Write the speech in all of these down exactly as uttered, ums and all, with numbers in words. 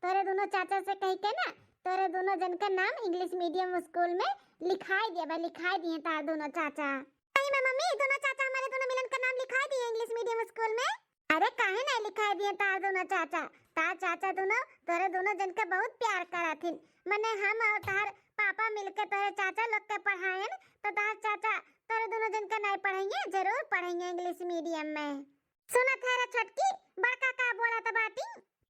तोरे दुनो चाचा से कहि के ना, तोरे दुनो जन के नाम English medium school में लिखाई दिया बा, लिखाई दिए तार दुनो चाचा। सही में मम्मी, दुनो चाचा हमारे दुनो मिलन के नाम लिखाई दिए English medium school में। अरे काहे नहीं लिखाई दिए तार दुनो चाचा? तार चाचा दुनो, तोरे दुनो जन के बहुत प्यार करथिन। मने हम और तार पापा मिलके तोरे चाचा लोग के पढ़ाएन, तो तार चाचा तोरे दुनो जन के नहीं पढ़ाइए, जरूर पढ़ाइए English medium में। सुनत है रे छोटकी, बड़का का बोलत बाटी?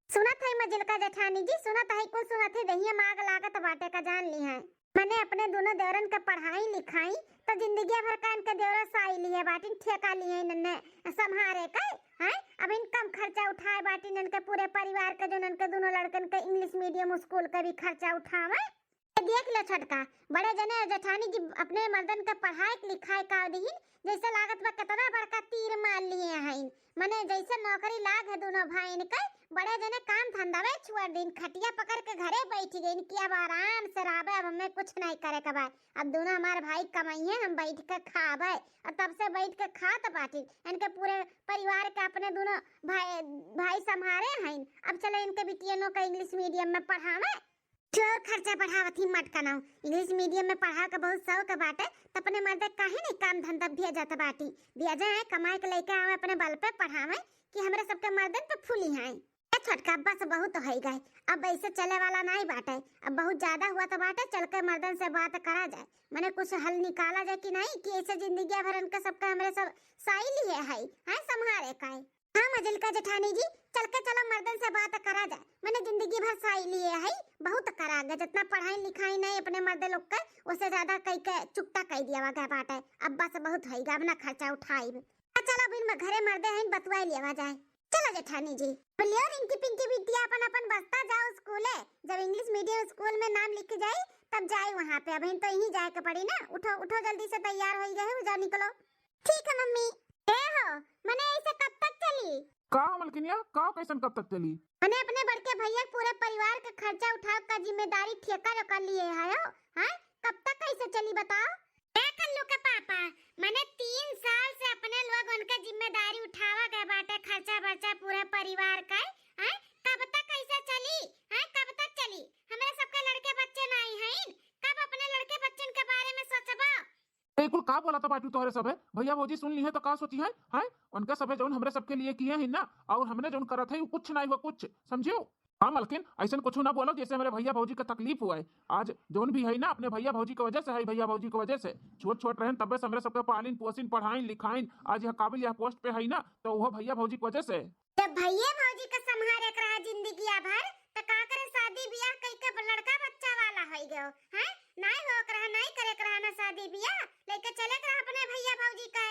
सुनत है मझिलका जेठानी जी, सुनत है, कुल सुनत है, दहिया में आग लागत बाटे का जान ली है। मने अपने दुनो देवरन के पढ़ाई लिखाई, तो जिंदगिया भर का इनके देवरा साई लिए बाटिन, ठेका लिए इनने संभारे के, हैं? अब इन कम खर्चा उठाए बाटिन इनके पूरे परिवार के, जो इनके दुनो लड़कन के English medium school के भी खर्चा उठावे। देख ले छोटका, बड़े जने जेठानी जी अपने मर्दन के पढ़ाए के लिखाए का दीहिन, जैसे लागत बा केतना बड़का तीर मार लिए हैं। मने जैसे नौकरी लाग है दुनो भाईन के, बड़े जने काम धंधावे छोड़ दीन, खटिया पकड़ के घरे बैठ गईन कि अब आराम से रहबे, अब हमें कुछ नहीं करे के बा, अब दुनो हमार भाई कमाइए, हम बैठ के खाबे। और तब से बैठ के खात बाटी, इनके पूरे परिवार के अपने दुनो भाई, भाई संभारे हैं। अब चलो इनके बिटियनों का English medium में पढ़ावे। जो और खर्चा बढ़ावत ही मटकनाऊ। English medium में पढ़ावे के बहुत शौक बाटे, त अपने मर्दे काहे नहीं काम धंधा भेजत बाटी? भेजे हैं, कमाए के लेके आवे, अपने बल पे पढ़ावे कि हमरे सबके मर्दन पे फूली हैं। ए छोटका, बस बहुत हो गए, अब ऐसे चले वाला नहीं बाटे, अब बहुत ज्यादा हुआ तो बाटे, चल के मर्दन से बात करा जाए, मने कुछ हल निकाला जाए कि नहीं, कि ऐसे जिंदगी भर इनके सबके हमरे सब साई लिए है, हैं संभारे का है। हाँ मझिलका जेठानी जी, चल के चलो मर्दन से बात करा जाए। मने जिंदगी भर साई लिए है, बहुत करा गए, जितना पढ़ाई लिखाई नहीं अपने मर्दे लोग के, उससे ज्यादा कई के चुकता कई दिया गया बाटे। अब बस बहुत होइगा, अब ना खर्चा उठाइब। आ चलो अब इन घरे मर्दे हैं, बतुआई लिया जाए। चलो जेठानी जी। बोलियो रिंकी पिंकी बिटिया, अपन अपन बस्ता जाओ स्कूले, जब English medium school में नाम लिख जाए तब जाए वहाँ पे। अब इन तो यहीं जाए के पड़ी ना। उठो उठो, जल्दी से तैयार हो गए हो, जाओ निकलो। ठीक है मम्मी। ए हो, मने ऐसे कब तक चली? का हो मलकिनिया, का हो, कैसन कब तक चली? मने अपने बड़के भैया के पूरे परिवार के खर्चा उठावे का जिम्मेदारी ठेका जो कर लिए है हो, हैं? कब तक कैसे चली बताओ? ए कल्लू के पापा, मने तीन साल से अपने लोग उनके जिम्मेदारी उठावा गए बाटे, खर्चा बर्चा पूरे परिवार का, हैं? कब तक कैसे चली? हैं? कब तक चली? हमरे सबके लड़के बच्चे नहीं हैं, कब अपने लड़के बच्चन के बारे में सोचबा? ए, कुल का बोला था बाटू तोहरे सब है? भैया भौजी सुन ली है तो का सोची है? हैं? उनका सब है जौन हमरे सबके लिए किए हैं ना, और हमने जौन करत है वो कुछ नहीं हुआ कुछ, समझियो? हाँ मलकिन, ऐसन कुछ ना बोलो जैसे हमरे भैया भौजी का तकलीफ हुआ है। आज जौन भी है ना अपने भैया भौजी की वजह से है, भैया भौजी की वजह से। छोट छोट रहन तबे से हमरे सबके पालिन पोसिन पढ़ाइन लिखाइन, आज यह काबिल यह पोस्ट पे है ना तो वह भैया भौजी की वजह से। जब भैया भौजी का संभारे के रहा जिंदगिया भर, त का करे शादी बियाह कई के लड़का बच्चा वाला होई गयो, हैं? नाई हो के रहा, नाई करे के रहा ना शादी बियाह, लेके चले के रहा अपने भैया भौजी का।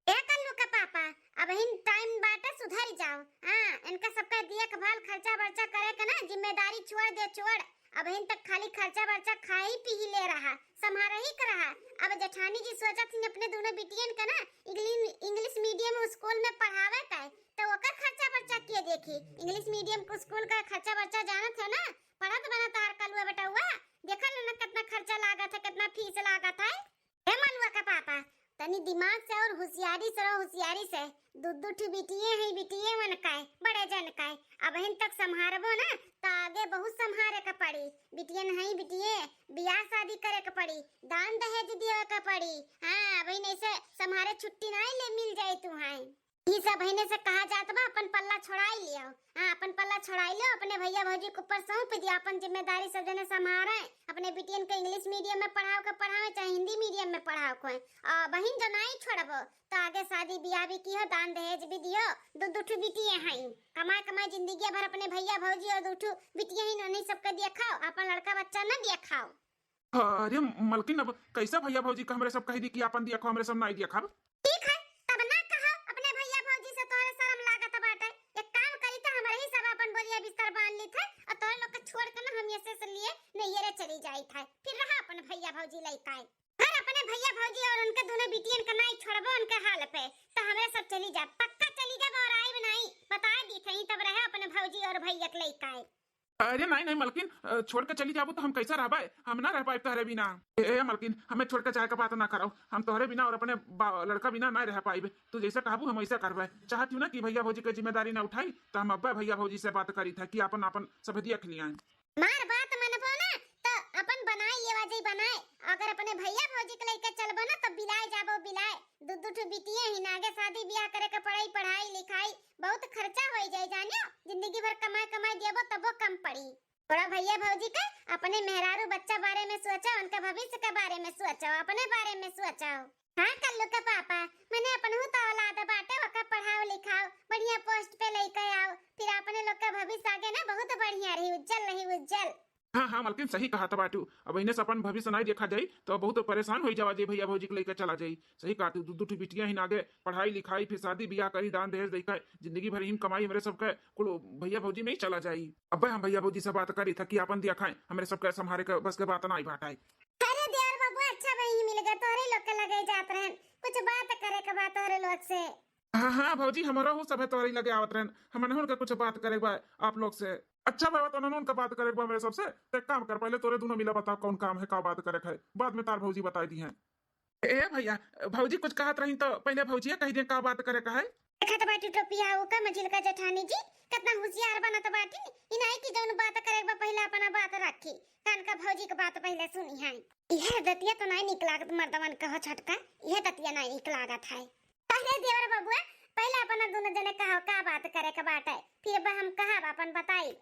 ए कल्लू के पापा, अब हिन टाइम बाटे सुधर जाओ। हाँ, इनका सबका देखभाल खर्चा बर्चा करे के ना जिम्मेदारी छोड़ दे छोड़। अब हिन तक खाली खर्चा बर्चा खाई पी ही ले रहा, संभारे ही के रहा। अब जेठानी जी सोचत हिन अपने दोनों बिटियन के ना इंग्लिश, इंग्लिश मीडियम स्कूल में पढ़ावे का, तो ओकर खर्चा बर्चा के देखी? इंग्लिश मीडियम के स्कूल का खर्चा बर्चा जानत है ना, पढ़त बना तार कलुआ बेटउआ, देखल ना कितना खर्चा लागत है, कितना फीस लागत है। हे मलुआ का पापा, तनी दिमाग से और होशियारी से रहो, होशियारी से। दू दू ठो बिटिये हैं, बिटिये मन का है, बड़े जन का है। अबहिन तक संभारबो ना, तो आगे बहुत संभारे के पड़ी। बिटियन हैं, बिटिये, बियाह शादी करे के पड़ी, दान दहेज दिए के पड़ी। हाँ, अबहिन ऐसे संभारे छुट्टी नहीं ले मिल जाए तू हैं। ई सब हिने से कहा जात बा, अपन पल्ला छोड़ाई लियो। हाँ, अपन पल्ला छोड़ाई लियो, अपने भैया भौजी के ऊपर सौंप दियो, अपन जिम्मेदारी सब जने संभारे। अपने बिटियन के इंग्लिश मीडियम में पढ़ाओ के पढ़ावे, चाहे हिंदी मीडियम में पढ़ाओ के। आ बहिन जो नाई छोड़बो, तो आगे शादी बियाह भी किहो, दान दहेज भी दियो। दू दू ठो बिटिये हैं, कमाए कमाए जिंदगी भर अपने भैया भौजी और दू ठो बिटिये हैं, उन्हीं सबके दिया खाओ, अपन लड़का बच्चा न दिया खाओ। अरे मलकिन, अब कैसे भैया भौजी का हमरे सब कह दी कि आपन दिया खाओ, हमरे सब नाई दिया खाब? ठीक है, तब ना कहो अपने भैया भौजी से, तोहरे शर्म लागत बाटे। एक काम करी तो हमरे ही सब अपन बोरिया बिस्तर बांध ली थे और तोहरे लोग के छोड़ के ना हम ऐसे से लिए नैहरे चली जाई थे, फिर रहा अपन भैया भौजी लइकाए। अगर अपने भैया भौजी और उनके दोनों बिटियन के नाई छोड़बो उनके हाल पे, तो हमरे सब चली जाब, पक्का चली जाब और आइब नाई, बता दी थे, तब रहे अपने भौजी और भैया के लइकाए। अरे नहीं, नहीं मलकिन, अ, छोड़ के चली जाबू तो हम कैसे रहबे? हम ना रह पाइब तोहरे बिना। ए, ए मलकिन, हमें छोड़ के जाए के बात ना करो। हम तोहरे बिना और अपने बा-, लड़का बिना ना रह पाइब। तू जैसे कहबू हम वैसे करबे। चाहत हूँ ना कि भैया भौजी के जिम्मेदारी ना उठाई, तो हम अब्बे भैया भौजी से बात करी था कि अपन, अपन सब देख लिया। मार बात मनबो ना, तो अपन बनाए लेवा जाई बनाए। अगर अपने भैया भौजी के लेके चलबो ना, तो बिलाए जाबो बिलाए। दू दू ठो बिटिया ही ना, आगे शादी ब्याह करे के पड़ाई, पढ़ाई लिखाई, बहुत खर्चा हो जाए जानियो। जिंदगी भर कमाए कमाए देबो तबो कम पड़ी। थोड़ा भैया भौजी का अपने मेहरारू बच्चा बारे में सोचो, उनका भविष्य के बारे में सोचो, अपने बारे में सोचो। हाँ कल्लू के पापा, मने अपनहू तो औलाद बाटे, ओका पढ़ाओ लिखाओ, बढ़िया पोस्ट पे लेके आओ, फिर अपने लोग का भविष्य आगे ना बहुत बढ़िया रही, उज्जवल रही, उज्जवल। हाँ हाँ मलकिन, सही कहत बाटू। अब इन्हें से अपन भविष्य नहीं देखा जाई तो बहुत परेशान हो जावा जाई, भैया भौजी के लेके चला जाई। सही कहत, दू दू ठो बिटिया ही ना, आगे पढ़ाई लिखाई, फिर शादी ब्याह करी, दान दहेज देकर जिंदगी भर हिम कमाई हमरे सबके कुल भैया भौजी में ही चला जाई। अब्बे हम भैया भौजी से बात करी था कि अपन दिया खाए, हमरे सबके संभारे के बस के बात ना आई बाटाई। अरे देवर बबुआ, अच्छा बहिन मिल गए, तोहरे लोग के लगे जात रहन, कुछ बात करे के बात तोहरे लोग से। हाँ हाँ भौजी, हमारा हो सब है तोहरे लगे आवत रहन, हम अनहुन के कुछ बात करे के बा आप लोग से। अच्छा बाबा, तो अनहुन के बात करे के बा हमरे सबसे। ते काम कर, पहले तोरे दोनों मिला बता कौन काम है, का बात करे के है, बाद में तार भौजी बताई दी है। ए भैया, भौजी कुछ कहत रही तो पहले भौजिया कह दे का बात करे का है। देखत बाटी टोपिया, ओका मझिलका जेठानी जी कितना होशियार बनत बाटी। इनाई की जौन बात करे बा पहले अपना बात रखी, कान का भौजी के बात पहले सुनी है। यह दतिया तो नहीं निक लागत मर्दवन कहो छटका, यह दतिया नहीं निक लागत है। अरे देवर बबुआ, पहले अपना दोनों जने कहो का बात करे के बाटे, फिर अब हम कहब अपन बताई।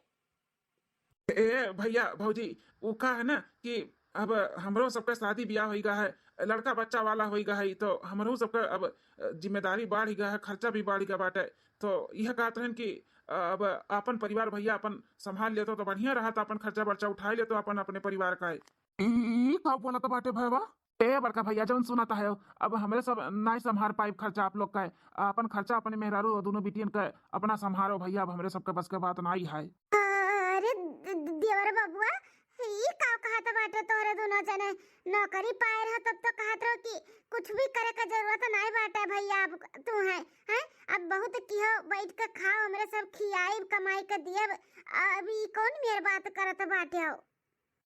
ए भैया भौजी, उ का है ना कि अब हमरो सबके शादी ब्याह होई गा है, लड़का बच्चा वाला होई गा है, तो हमरो सबके अब जिम्मेदारी बढ़ गा है, खर्चा भी बढ़ गा बाटे। तो यह कहत रहन कि अब अपन परिवार भैया अपन संभाल लेतो तो बढ़िया रहत, अपन खर्चा बर्चा उठाई लेतो अपन अपने परिवार का। ई का बोलत बाटे भैया? ए बड़का भैया, जौन सुनत है, अब हमरे सब नाई संभार पाइब खर्चा आप लोग का। अपन खर्चा अपने मेहरारू और दोनों बिटियन का अपना संभारो भैया, अब हमरे सबके बस के बात नाई है। अरे द-, द-, देवर बबुआ, ई का कहत बाटे तोहरे दोनों जने? नौकरी पाए रहो तब तो कहत रहो कि कुछ भी करे का जरूरत नाई बाटे भैया, अब तू है, हैं? अब बहुत किहो बैठ के खाओ, हमरे सब खियाइब, कमाई के दियब। अब ई कौन मेर बात करत बाटे हो?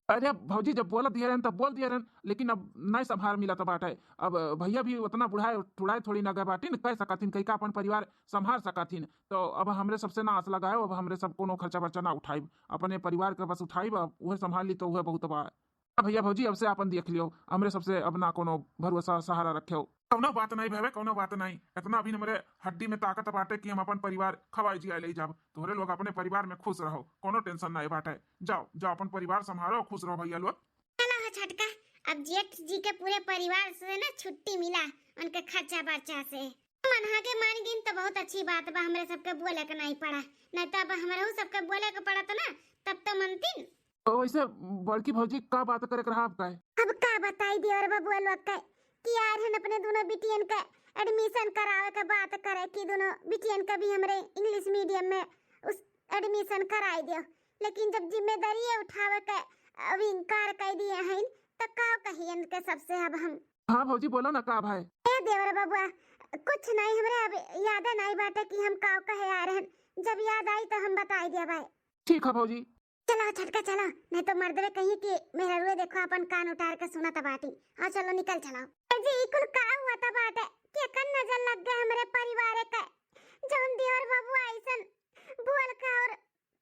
अरे भौजी, जब बोल दिए रहन तब बोल दिए रहन, लेकिन अब नहीं संभार मिलत बाटे। अब भैया भी उतना बुढ़ाए टुड़ाए थोड़ी ना गए बाटिन, कह सकथिन कई का अपन परिवार संभार सकथिन। तो अब हमरे सबसे ना आस लगाए, अब हमरे सब कोनो खर्चा बर्चा ना उठाइब, अपने परिवार के बस उठाइब, अब उहे संभाल ली तो उहे बहुत बा। अब भैया भौजी, अब से अपन देख लियो, हमरे सबसे अब ना कोनो भरोसा सहारा रखे। कौनो बात नहीं भैया, कौनो बात नहीं। इतना अभी हमरे हड्डी में ताकत बाटे कि हम अपन परिवार खवाई जिया ले जाब। तोहरे लोग अपने परिवार में खुश रहो, कोनो टेंशन नहीं बाटे। जाओ जाओ, अपन परिवार संभालो, खुश रहो भैया लोग। चलो हो छटका, अब जेठ जी के पूरे परिवार से ना छुट्टी मिला, उनके खर्चा बर्चा से। मनहा के मान गिन तो बहुत अच्छी बात बा, हमरे सबके बोले के नहीं पड़ा, नहीं तो अब हमरे सबके बोले के पड़त ना, तब तो मनतिन। तो वैसे बड़की भौजी का बात करे के रहा आपका? अब का बताई देवर बबुआ लोग के कि यार हम अपने दोनों बिटियन के एडमिशन करावे के बात करे कि दोनों बिटियन के भी हमरे इंग्लिश मीडियम में उस एडमिशन कराई दियो, लेकिन जब जिम्मेदारी उठावे के अब इनकार कर दिए हैं तो का कही इनके सबसे अब हम। हाँ भौजी, बोलो ना का भाई? ए देवर बबुआ, कुछ नहीं, हमरे अब याद नहीं बाटे कि हम का कहे आ रहे हैं, जब याद आई तो हम बताई दिया भाई। ठीक है भौजी। चलो छटका चलो, नहीं तो मर्दवे कहीं कि मेहरुए देखो अपन कान उठार के सुनत बाटी। हाँ चलो निकल चलो। ए जी, ई कुल का हुआ था बाटे? केकर नजर लग गए हमरे परिवार के? जौन देवर बबुआ ऐसन बोल के और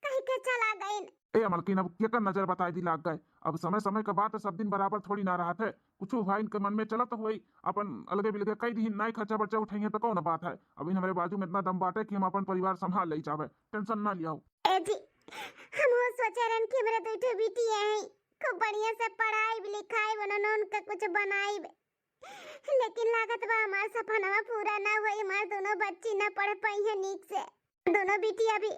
कह के चला गइन। ए मलकिन, अब केकर नजर बताई दी लाग गए? अब समय समय के बात सब दिन बराबर थोड़ी ना रहत है। कुछ भाई इनके मन में चलत हुई, अपन अलगे बिलगे कई दिन नाई खर्चा बर्चा उठाइए तो कौन बात है? अब इन हमरे बाजू में इतना दम बाटे कि हम अपन परिवार संभाल ले जावे, टेंशन ना लियाओ। ए जी, हम वो सोचे रहन कि हमरे दो ठो बिटिया हैं, खूब बढ़िया से पढ़ाई लिखाई, उन्होंने उनका कुछ बनाई, लेकिन लागत बा हमार सपनवा पूरा ना होई, हमार दोनों बच्ची ना पढ़ पाई है नीक से। दोनों बिटिया भी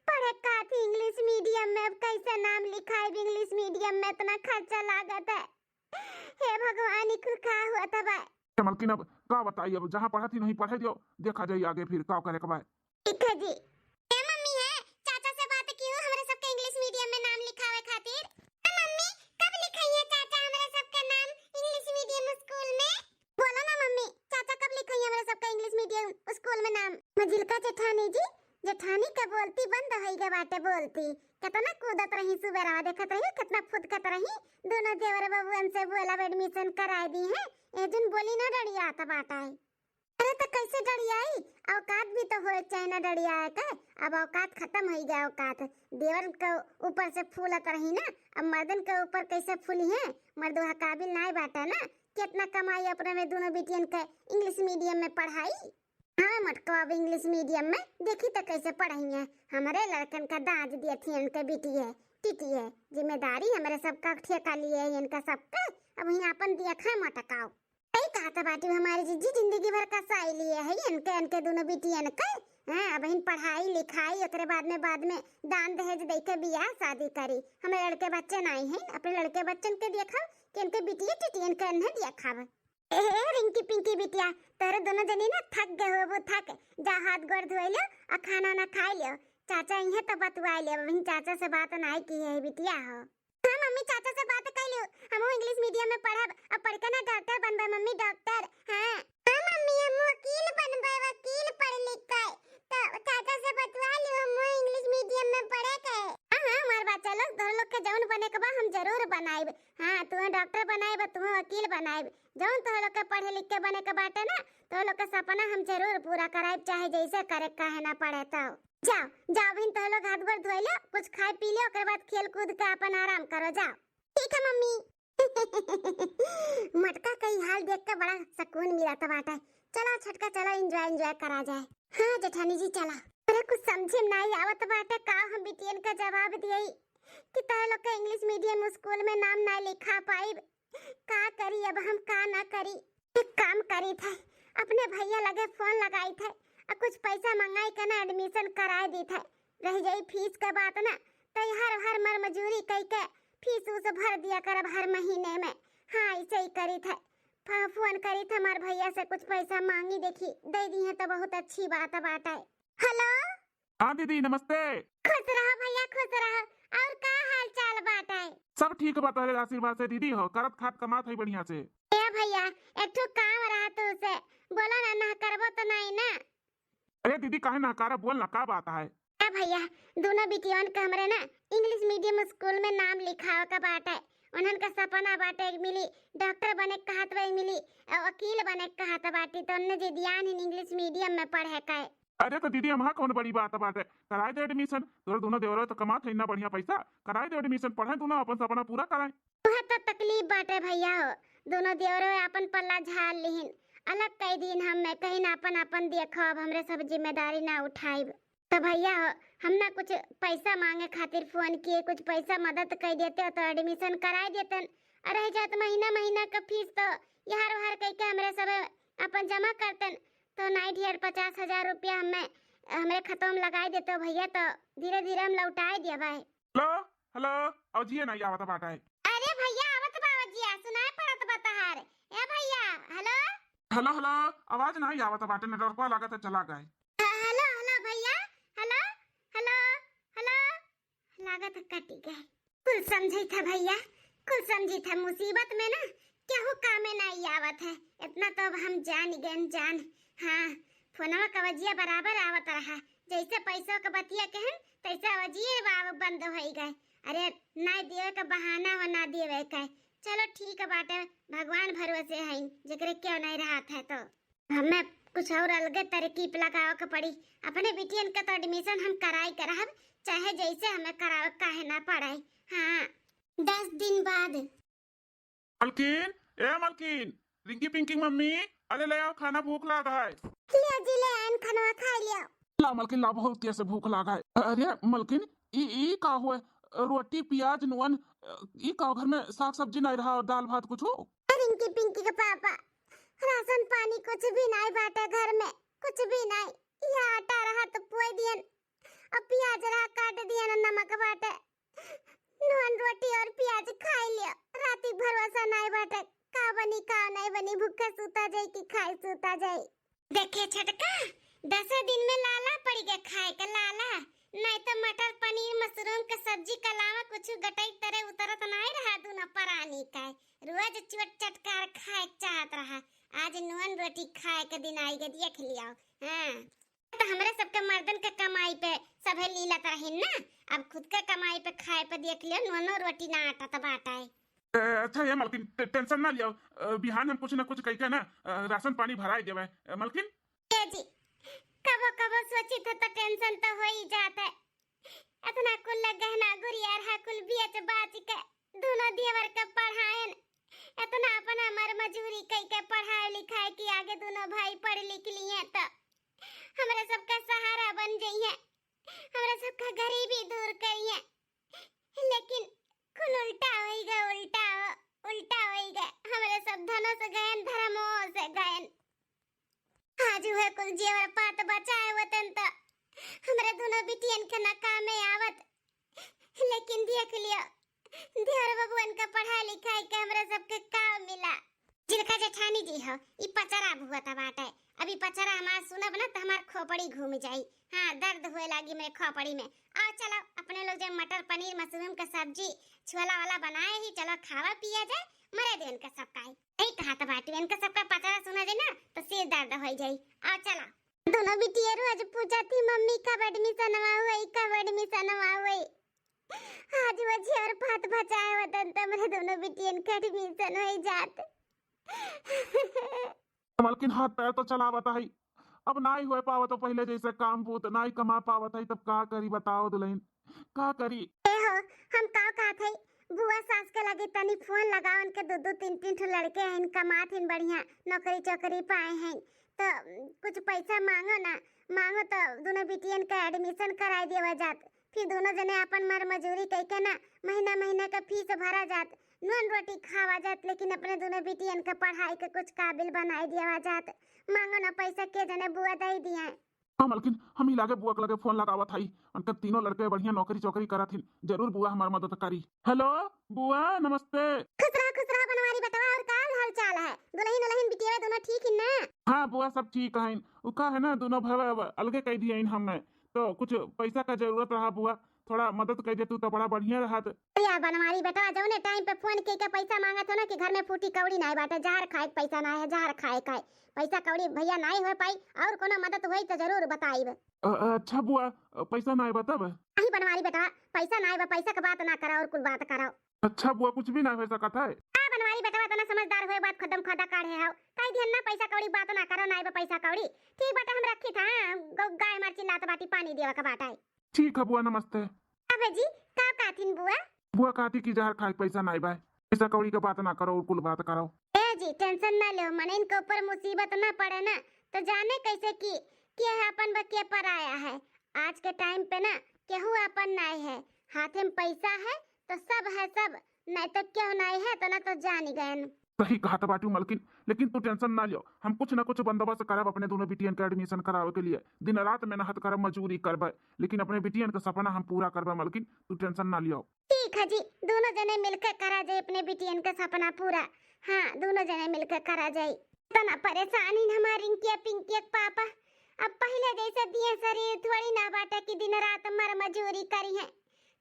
पढ़े का थी इंग्लिश मीडियम में, अब कैसे नाम लिखाई इंग्लिश मीडियम में, इतना खर्चा लागत है। हे भगवान, ई कुल का हुआ था बा? ए मलकिन, अब का बताई, अब जहाँ पढ़त ही नहीं पढ़े दियो, देखा जाई आगे फिर का करे के बा। ठीक है जी। ए मम्मी है, चाचा से बात की हो हमरे सबके इंग्लिश मीडियम में नाम लिखावे खातिर। ए मम्मी, कब लिखाई है चाचा हमरे सबके नाम इंग्लिश मीडियम स्कूल में? बोलो ना मम्मी, चाचा कब लिखाई है हमरे सबके इंग्लिश मीडियम स्कूल में नाम? मझिलका जेठानी जी, जेठानी के बोलती बंद होई गए बाटे बोलती। कितना कूदत रही सुबेरवा, देखत रही कितना फुदकत रही। दोनों देवर बबुअन से बोलब admission कराए दिहैं। ए जुन बोली ना डरियात बाटे। अरे तो कैसे डरियाई? औकात भी तो होए चाहे ना डरियाए के। अब औकात खत्म होई गए औकात। देवर के ऊपर से फूलत रही ना, अब मर्दन के ऊपर कैसे फूली है? मर्दवा काबिल नाय बाटे ना। कितना कमाई अपने में दोनों बिटियन के English medium में पढ़ाई। हाँ मटको, अब English medium में देखी तो कैसे पढ़ई है। हमरे लड़कन का दाज दिए थी इनके बिटिये टिटिये, जिम्मेदारी हमरे सबका ठेका लिए है इनका सबके। अब वहीं अपन देखा मटकाओ। सही कहत बाटी हमारी जीजी, जिंदगी भर का साई लिए है इनके, इनके दोनों बिटियन के। हाँ, अब इन पढ़ाई लिखाई, ओकरे बाद में, बाद में दान दहेज दे के बियाह शादी करी। हमरे लड़के बच्चे नाई हैं, अपने लड़के बच्चन के देखब कि इनके बिटिये टिटियन के इन्हें देखब। ए, ए, रिंकी पिंकी बिटिया, तोरे दोनों जनी ना थक गए होबो, थक जा, हाथ गोड़ धोए लो और खाना ना खाए लो। चाचा इहे तो बतुआए ले, अभी चाचा से बात नाई की है बिटिया हो। हाँ मम्मी, चाचा से बात कर लियो, हम English medium में पढ़ब, अब पढ़ के ना डॉक्टर बनबे मम्मी, डॉक्टर। हाँ। हाँ मम्मी, हम वकील बनबे, वकील पढ़ लिख के। तो चाचा से बतवा लियो, हम English medium में पढ़े के। हाँ, हाँ, हमार बच्चा लोग, तोहरे लोग के जौन बने के बा, हम जरूर बनाइब। हाँ, तुहें डॉक्टर बनाइब, तुहें वकील बनाइब। जौन तोहरे लोग के पढ़े लिख के बने के बाटे ना, तोहरे लोग के सपना हम जरूर पूरा कराइब, चाहे जैसे करे, काहे ना पड़े तो। जाओ, जाओ, अबहिन तोहरे लोग हाथ गोड़ धोए लो, कुछ खाए पी लो, ओकर बाद खेल कूद के अपन आराम करो, जाओ। ठीक है मम्मी। मटका का ई हाल देख के बड़ा सुकून मिलत बाटे। चला छोटका, चला enjoy, enjoy करा जाए। हाँ जेठानी जी, चला। अरे कुछ समझे में नाई आवत बाटे, का हम बिटियन का जवाब दिए कि तोहरे लोग के English medium school में नाम ना लिखा पाइब। का करी अब हम, का ना करी। एक काम करी थे, अपने भैया लगे फोन लगाई थे और कुछ पैसा मंगाई के ना admission कराए दी थे। रह जाई फीस के बात ना, तो हर हर मर मजूरी कई के फीस उस भर दिया करब हर महीने में। हाँ, ऐसे ही करी थे। फ-, फोन करी थे हमार भैया से, कुछ पैसा मांगी, देखी दे दी है तो बहुत अच्छी बात बाटे। हेलो। हाँ दीदी, नमस्ते। खुश रहो भैया, खुश रहो। और का हाल चाल बाटे? सब ठीक बा तोहरे आशीर्वाद से दीदी हो, करत खात कमात है बढ़िया से। ए भैया, एक ठो काम रहा तू से, बोलो ना, ना करबो तो नहीं ना? अरे दीदी, काहे ना हकारा, बोल ना, का बात है? ए भैया, दोनों बिटियन के हमरे ना English medium school में नाम लिखावे का बाटे। उन्हन का सपना बाटे, एक मिली डॉक्टर बने के कहत बा, एक मिली अ, वकील बने के कहत बाटी, तो उन्हें जे दियान हिन English medium में पढ़े के। अरे तो दीदी, हमार कौन बड़ी बात बाटे, कराए दे admission। तोरे दोनों देवरो तो कमात है इतना बढ़िया पैसा, कराए दे admission, पढ़े दोनों, अपन सपना पूरा कराए। वह तो तकलीफ बाटे भैया हो, दोनों देवरो अपन पल्ला झाड़ लिहिन, अलग कई दिन हम में कहीं ना अपन अपन देखो, अब हमरे सब जिम्मेदारी ना उठाइब। तो भैया हो, हम ना कुछ पैसा मांगे खातिर फोन किए, कुछ पैसा मदद कर देते तो admission कराए देतन, और रह जात महीना महीना का फीस तो यहार वहार कह के हमरे सब अपन जमा करतन, तो नाइट ढेर पचास हजार रुपया हमें, हमरे खतवा में लगाए देते भैया, तो धीरे धीरे हम लौटाए दिया भाई। हेलो, हेलो, आवाजिए नहीं आवत बाटे। अरे भैया, आवत बा आवाजिया, सुनाए पड़त बा तहार। ए भैया, हेलो। हेलो, हेलो, आवाज नहीं आवत बाटे, नेटवर्कवा लागत है चला गए। हेलो, हेलो भैया, हेलो, हेलो, हेलो। लागत है कटी गए। कुल समझी था भैया, कुल समझी था। मुसीबत में ना केहू कामे नहीं आवत है, इतना तो अब हम जान गए, जान। हाँ, फोनवा का आवाजिया बराबर आवत रहा, जैसे पैसों का बतिया कहन तैसे आवाजिए बा-, बंद होई गए। अरे, ना देवे का बहाना हो, ना देवे का। चलो ठीक बाटे, भगवान भरोसे हईन, जेकरे क्यों नहीं रहत है तो। हमें कुछ और अलगे तरकीब लगावे के पड़ी। अपने बिटियन के तो admission हम कराई के रहब, चाहे जैसे हमें करावे काहे ना पड़े। हाँ, दस दिन बाद। मलकिन, ए मलकिन, रिंकी पिंकी मम्मी, अरे ले आओ खाना, भूख लाग है। लियो जी, ले आइन खाना, खा लियो। ला मलकिन, ला, बहुत तेज से भूख लाग है। अरे मलकिन, ई, ई का हुए? रोटी, प्याज, नून, ई का घर में साग सब्जी नहीं रहा और दाल भात कुछ हो? रिंकी पिंकी के पापा, राशन पानी कुछ भी नहीं बाटे घर में, कुछ भी नहीं। यह आटा रहा तो पोए दियन, अब प्याज रहा काट दियन, नमक बाटे, नून रोटी और प्याज खाई लियो। राती भरोसा नहीं बाटे, का बनी का नहीं बनी, भूखे सूता जाई कि खाए सूता जाई। देखे छोटका, दसे दिन में लाला पड़ गया खाए के लाला, नहीं तो मटर पनीर मशरूम के सब्जी के अलावा कुछ गटई तरे उतरत नहीं रहा दोनों परानी का। रोज चोट चटकार खाए के चाहत रहा, आज नून रोटी खाए के दिन आई गए, देख लियो। हाँ। तो हमरे सबके मर्दन के कमाई पे सभे लीलत रहिन ना, अब खुद के कमाई पे खाए पे देख लियो, नूनो रोटी ना आटत बाटे। ए, अच्छा ये मलकिन, टे-, टेंशन ना लियो। अ, बिहान हम कुछ ना कुछ कइके ना, अ, राशन पानी भराई देवे। अ, मलकिन। ए जी, कबो कबो सोचित है तो टेंशन तो हो ही जात है। इतना कुल गहना गुरिया रहा, कुल बेच बाच के दोनों देवर के पढ़ाएन, इतना अपन हमर मजूरी कइके पढ़ाए लिखाए कि आगे दोनों भाई पढ़ लिख लिए तो हमरे सबका सहारा बन जइहे, हमरे सबका गरीबी दूर करिहे। लेकिन कुल उल्टा होई गए, उल्टा हो, उल्टा होई गए। हमरे सब धनो से गयन, धर्मो से गयन। आज उहे कुल जेवर पात बचाए होतन तो हमरे दोनों बिटियन के ना कामे आवत। लेकिन देख लियो, देवर बबुअन का पढ़ाई लिखाई के हमरे सबके का मिला। जिनका जेठानी जी हो, ई पचरा बुहत बाटे। अब ई पचरा हमार सुनब ना तो हमार खोपड़ी घूम जाई। हाँ, दर्द हुए लागी मेरे खोपड़ी में। आओ चलो, अपने लोग जब मटर पनीर मशरूम का सब्जी छोला वाला बनाए ही, चलो खावा पिया जाए, मरे दे इनका सबका ही। नहीं कहा तो बाटी, इनका सबका पचरा सुना जाए ना तो सिर दर्द हो जाई। आओ चलो। दोनों बिटिया रोज पूछा थी, "मम्मी कब एडमिशन हुआ, कब एडमिशन हुआ?" आज वो जेवर पात बचाए होतन तो हमरे दोनों बिटियन के एडमिशन हो जात। मलकिन हाथ पैर तो चलावत हई, अब नाई होए पावत तो पहिले जैसे काम बूत नाई कमा पावत हई, तब का करी बताओ दुल्हन, का करी? ए हो, हम का कहत हई, बुआ सास के लगे तनी फोन लगाओ, उनके दो दो तीन तीन ठो लड़के हैं, कमात हैं बढ़िया, नौकरी चौकरी पाए हैं, तो कुछ पैसा मांगो ना, मांगो तो दोनों बिटियन का एडमिशन कराई देवा जात। फिर दोनों जने अपन मर मजूरी कइके ना महीना महीना का फीस भरा जात, नून रोटी खावा जात, लेकिन अपने दोनों बिटियन के पढ़ाई के कुछ काबिल बनाई दियावा जात। मांगो ना पैसा, के जने बुआ दे दिए। हाँ मलकिन, हम ही लागे बुआ के लगे फोन लगावत हई। उनके तीनों लड़के बढ़िया नौकरी चौकरी करत हिन, जरूर बुआ हमार मदद करी। हेलो बुआ, नमस्ते। खुश रहा, खुश रहा बनवारी बेटवा, और का हाल चाल है? दुल्हन उल्हन बिटिया दोनों ठीक ही ना? हाँ बुआ, सब ठीक है। उ का है ना, दोनों भाई अब अलगे कह दिए हमें, तो कुछ पैसा का जरूरत रहा बुआ, थोड़ा मदद कर दे तू तो बड़ा बढ़िया रहत। या बनवारी बेटवा, जौने टाइम पे फोन के के पैसा मांगत हो ना कि घर में फूटी कौड़ी नाय बाटे, जहर खाए के पैसा नाय है, जहर खाए का है। पैसा कौड़ी भैया नाय हो पाई, और कोनो मदद होई तो जरूर बताइब। अ-, अ-, अच्छा बुआ, अ, पैसा नाय बा तब? नहीं बनवारी बेटवा, पैसा नाय बा, पैसा के बात ना करा और कुल बात करा। अच्छा बुआ, कुछ भी ना हो सकत है। आ बनवारी बेटवा, इतना समझदार होए बात खदम खदा काढ़े हो, कह दिहन ना पैसा कौड़ी बात ना करो, नाय बा पैसा कौड़ी। ठीक बाटे, हम रखी था, हाँ, गौ-, गाय मार चिल्लात बाटी, पानी देवा के बाटे। ठीक है बुआ, नमस्ते। अबे जी, का कहथिन बुआ? बुआ कहती कि जहर खाए पैसा नाय बा, पैसा कौड़ी के बात ना करो और कुल बात करो। ए जी, टेंशन ना लो, मनइन के ऊपर मुसीबत ना पड़े ना, तो जाने कैसे कि, कि यह अपन बा के पराया है। आज के टाइम पे ना केहू अपन नाय है, हाथे में पैसा है तो सब है सब, नाय तो केहू नाय है तो ना तो जान गए। सही कहत बाटू मलकिन, लेकिन तू टेंशन ना लियो, हम कुछ ना कुछ बंदोबस्त करब अपने दोनों बिटियन के एडमिशन करावे के लिए। दिन रात मेहनत करब, मजूरी करब, लेकिन अपने बिटियन के सपना हम पूरा करब मलकिन, तू टेंशन ना लियो। ठीक है जी, दोनों जने मिलके करा जाए अपने बिटियन के सपना पूरा। हाँ, दोनों जने मिलके करा जाए। इतना परेशान इन हमार रिंकिया पिंकिया के पापा, अब पहले जैसे दिए शरीर थोड़ी ना बाटे कि दिन रात मर मजूरी करी है।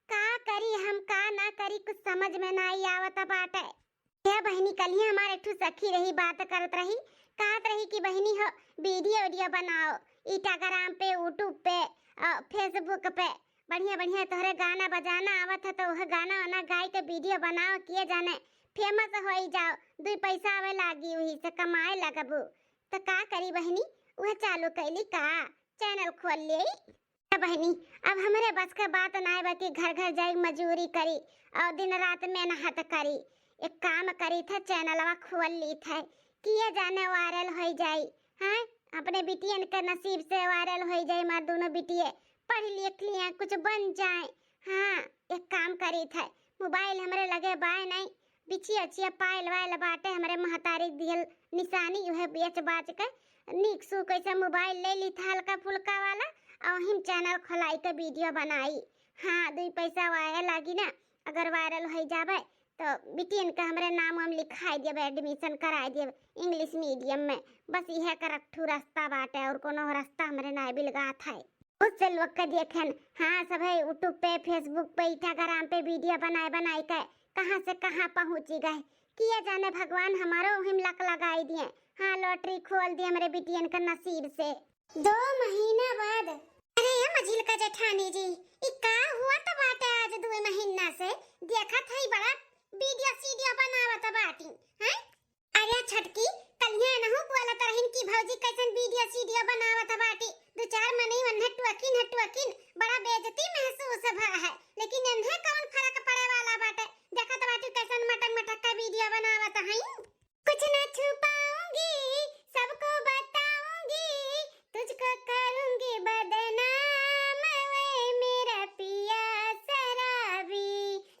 का करी हम, का ना करी, कुछ समझ में ना आवत बाटे। हे बहिनी, कलिया हमार एक ठो सखी रही, बात करत रही, कहत रही कि बहिनी हो, वीडियो वीडियो बनाओ, Instagram पे, YouTube पे, अ, Facebook पे, बढ़िया बढ़िया तोहरे गाना बजाना आवत है तो वह गाना वाना गाय के वीडियो बनाओ, किए जाने फेमस होई जाओ, दुई पैसा आवे लागी, वही से कमाए लगबू। तो का करी बहिनी, वह चालू कैली का, चैनल खोल ले। ए बहिनी, अब हमरे बस के बात नाय बा कि घर घर जाई मजूरी करी और दिन रात मेहनत करी। एक काम करी थे, चैनलवा खोल ली थे, किए जाने वायरल होई जाई। हाँ, अपने बिटियन के नसीब से वायरल होई जाई, हमार दोनों बिटिये पढ़ लिख लिया, कुछ बन जाए। हाँ, एक काम करी थे, मोबाइल हमरे लगे बाय नहीं, बिछिया उछिया पायल वायल बाटे हमरे महतारी दियल निशानी, उहे बेच बाच के नीक सू कैसे मोबाइल ले ली था हल्का फुल्का वाला, और हम चैनल खोलाई के वीडियो बनाई। हाँ, दुई पैसा वाया लागी ना, अगर वायरल हो जाबे तो बिटियन के हमरे नाम हम लिखाई देबे, एडमिशन कराई देबे इंग्लिश मीडियम में। बस इहे करक ठू रास्ता बाटे, और कोनो रास्ता हमरे ना बिलगात है। बहुत से लोग के देखेन, हाँ, सभे YouTube पे, Facebook पे, Instagram पे वीडियो बनाए बनाए के कहाँ से कहाँ पहुँची गए। किए जाने भगवान हमारो हिम लक लगाई दिए, हाँ, लॉटरी खोल दिए हमरे बिटियन के नसीब से। दो महीना बाद। अरे ये मझिलका जेठानी जी, ई का हुआ त बाटे आज दो महीना से? देखत हई बड़ा वीडियो सीडियो बनावत बाटी, हैं? अरे छोटकी, कलिया नहु बोलत रहिन कि भौजी कैसन वीडियो सीडियो बनावत बाटी। दो चार मनई वन्हे टुअकिन है टुअकिन, बड़ा बेइज्जती महसूस भा है, लेकिन एन्हे कौन फर्क पड़े वाला बाटे? देखत बाटी कैसन मटक मटक का वीडियो बनावत हई। कुछ ना छुपाऊंगी, सबको बताऊंगी, तुझको करूंगी बदनाम, वे मेरा पिया शराबी,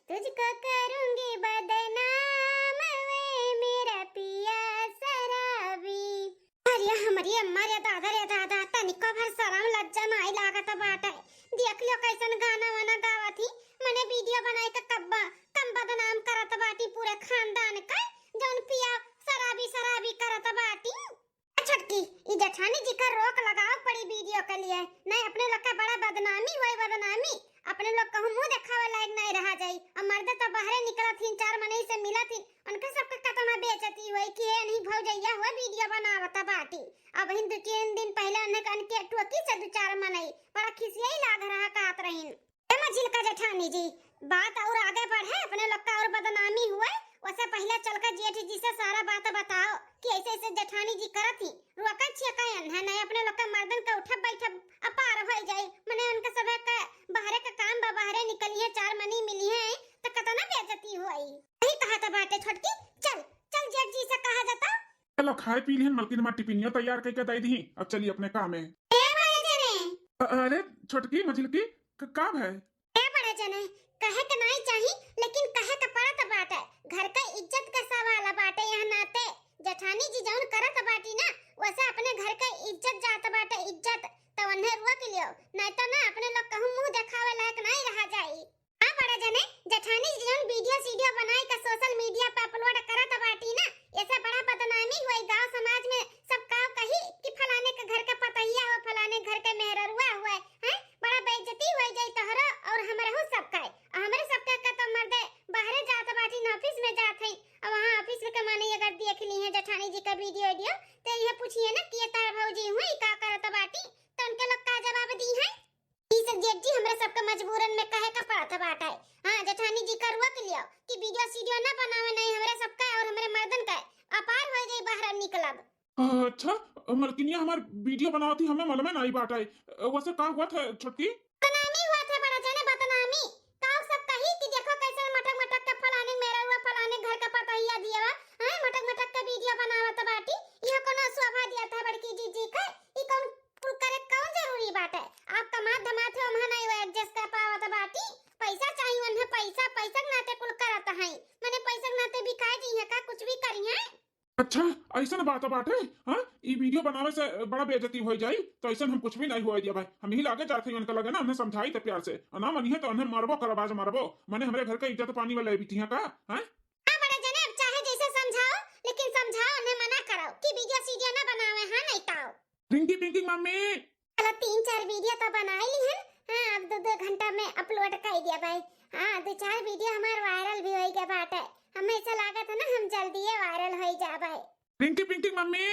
तुझको करूंगी बदनाम, वे मेरा पिया शराबी। अरे हमरी अम्मा रे दादा रे दादा, तनिको भर शरम लज्जा नाई लागत बाटे। देख लियो कैसन गाना वाना गावत ही, मने वीडियो बनाई के कब्बा कम बदनाम करत बाटी पूरे खानदान का, जौन पिया शराबी शराबी करत बाटी। ए छोटकी, ई जेठानी जी का रोक लगावे पड़ी वीडियो के लिए, नहीं अपने लोग का बड़ा बदनामी होई बदनामी। अपने लोग कहूँ मुंह देखावे लायक नहीं रहा जाई। अब मर्दे तो बाहरे निकलत ही, चार मनई से मिलत ही, उनके सबके कतना बेइज्जती होई कि ये नहीं भौजैया हुआ वीडियो बनावत बाटी। अब हिन दो तीन दिन पहले उन्हें कन के टोकी से दो चार मनई बड़ा खिसियाई लाग रहा कहत रहिन। ए मझिलका जेठानी जी, बात और आगे बढ़े, अपने लोग का और बदनामी हुए, वसे पहले चल के जेठ जी से सारा बात बताओ कि ऐसे ऐसे जेठानी जी करत ही, रोकत छिए का एन्हे, नहीं अपने लोग के मर्दन के उठब बैठब अपार होई जाई, मने उनके सभे के बाहरे के काम बा, बाहरे निकलिहे, चार मनी मिलिहे, त कतना बेइज्जती होई। यही कहत बाटे छोटकी, चल, चल जेठ जी से कहा जाता। चलो खाए पी लिहन, मलकिन माँ टिफिनियो तैयार करके दे दी, अब चली अपने काम में। ए बड़े जने। अ-, अरे छोटकी मझिलकी, क-, का भय? ए बड़े जने, कहे के नाई चाही, लेकिन कहे के पड़त बाटे। घर के इज्जत के सवाल बाटे। यह नाते जेठानी जी जौन करत बाटी ना, वसे अपने घर के इज्जत जात बाटे, इज्जत। त उन्हें रोक लियो, नहीं तो ना अपने लोग कहूँ मुंह देखावे लायक नहीं रहा जाई। हाँ बड़े जने, जेठानी जी जौन वीडियो सीडियो बनाई के सोशल मीडिया पे अपलोड करत बाटी ना, ऐसे बड़ा बदनामी हुई, गांव समाज में सब का कही कि फलाने के घर के पतहिया हो, फलाने घर के मेहररुआ हुए, हैं? बड़ा बेइज्जती हो जाई तोहरो और हमरहू सबका। और हमरे सबका का तो मर्दे बाहरे जात बाटी न, ऑफिस में जात है। और वहाँ ऑफिस में के माने अगर देख ली है जेठानी जी का वीडियो वीडियो, तो यह पूछिए ना कि ये तार भौजी हुई का करत बाटी, तो उनके लोग का जवाब दी है? ई सब जेठ जी हमरे सबके मजबूरन में कहे का पड़त बाटे। हाँ, जेठानी जी का रोक लियो कि वीडियो सीडियो ना बनावे, नहीं हमरे सबका और हमरे मर्दन का अपार हो जाई बाहर निकलब। अच्छा, मलकिनिया हमार वीडियो बनावत ही, हमें मालूम नहीं बाटे। वैसे का हुआ था छोटकी? बदनामी हुआ था बड़ा जने, बदनामी। काऊ सब कही कि देखो कैसे मटक मटक के फलाने मेरा हुआ, फलाने घर का पतहिया दिया बा, हैं, मटक मटक के वीडियो बनावत बाटी। यह कोनो शोभा दिया था बड़की जीजी का? ई कौन कुल करे कौन जरूरी बाटे? आप कमात धमात हो, हम नहीं वो एडजस्ट कर पावत बाटी। पैसा चाहिए उन्हें, पैसा, पैसा के नाते कुल करत हैं। मने पैसा के नाते बिकाए जी है का, कुछ भी करी है? अच्छा, ऐसन बात बाटे? हाँ, ई वीडियो बनावे से बड़ा बेइज्जती हो जाई, तो ऐसन हम कुछ भी नहीं हुआ दिया भाई। हम ही लागे जात हई उनका लगे ना, उन्हें समझाई थे प्यार से, और ना मनिहे तो उन्हें मारबो करब, आज मारबो। मने हमरे घर का इज्जत पानी वाला बिटिया का, हाँ? हाँ बड़े जने, अब चाहे जैसे समझाओ, लेकिन समझाओ, उन्हें मना करो कि वीडियो सीडियो ना बनावे, हाँ नहीं ताओ। रिंकी पिंकी मम्मी। चलो तीन चार वीडियो तो बनाई ली हन। हाँ, अब दो दो घंटा में अपलोड कर दिया भाई। हाँ, दो चार वीडियो हमार वायरल भी होई गया बाटे। हमें ऐसा लागत है ना हम जल्दी ये वायरल होई जा भाई। रिंकी पिंकी मम्मी।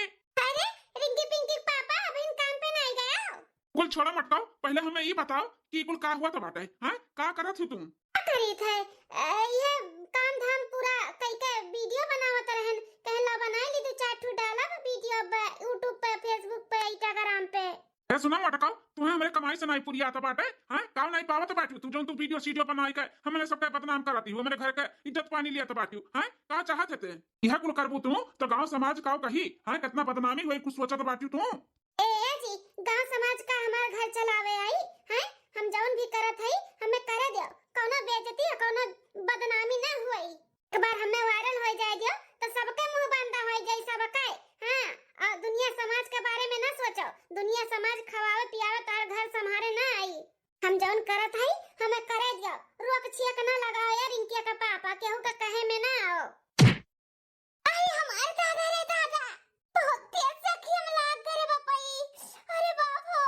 अरे रिंकी पिंकी पापा, अभी काम पे नहीं गया? कुल छोड़ा मटकाओ, पहले हमें ये बताओ कि कुल का हुआ था बाटे, हाँ? का करत हो तुम? का करी थे? अ, ये काम धाम पूरा कई के वीडियो बनावत रहन, कहला बनाई ली दो चार ठो डालब वीडियो पे, YouTube पे, Facebook पे, Instagram पे। ए सुना मटकाओ, तुम्हें हमरे कमाई से नहीं पुरियात बाटे, हैं? काव नहीं पावत बाटू तू, जौन तू वीडियो सीडियो बनाई के हमरे सबके बदनाम करती हो, हमरे घर के इज्जत पानी लियत बाटू, हैं? का चाहत है ते? यह कुल करबू तू तो गांव समाज काव कही, हैं? कितना बदनामी होई, कुछ सोचत बाटू तू? ए, ए जी, गांव समाज का हमार घर चलावे आई, हैं? हम जौन भी करत हई, हमें करे दियो, कौनो बेइज्जती या कौनो बदनामी ना हुई। एक बार हमें वायरल हो जाए दियो, तो सबके मुंह बंदा हो जाए, सबके। हाँ, और दुनिया समाज के बारे में ना सोचो, दुनिया समाज खवावे पियावे तार घर संभारे ना आई। हम जौन करत हई, हमें करे दियो, रोक छियक ना लगाओ यार, इनके के पापा, केहू के कहे में ना आओ। अरे हमार दादा रे दादा, बहुत तेज से अखिया में लाग गए रे बपई। अरे बाप हो।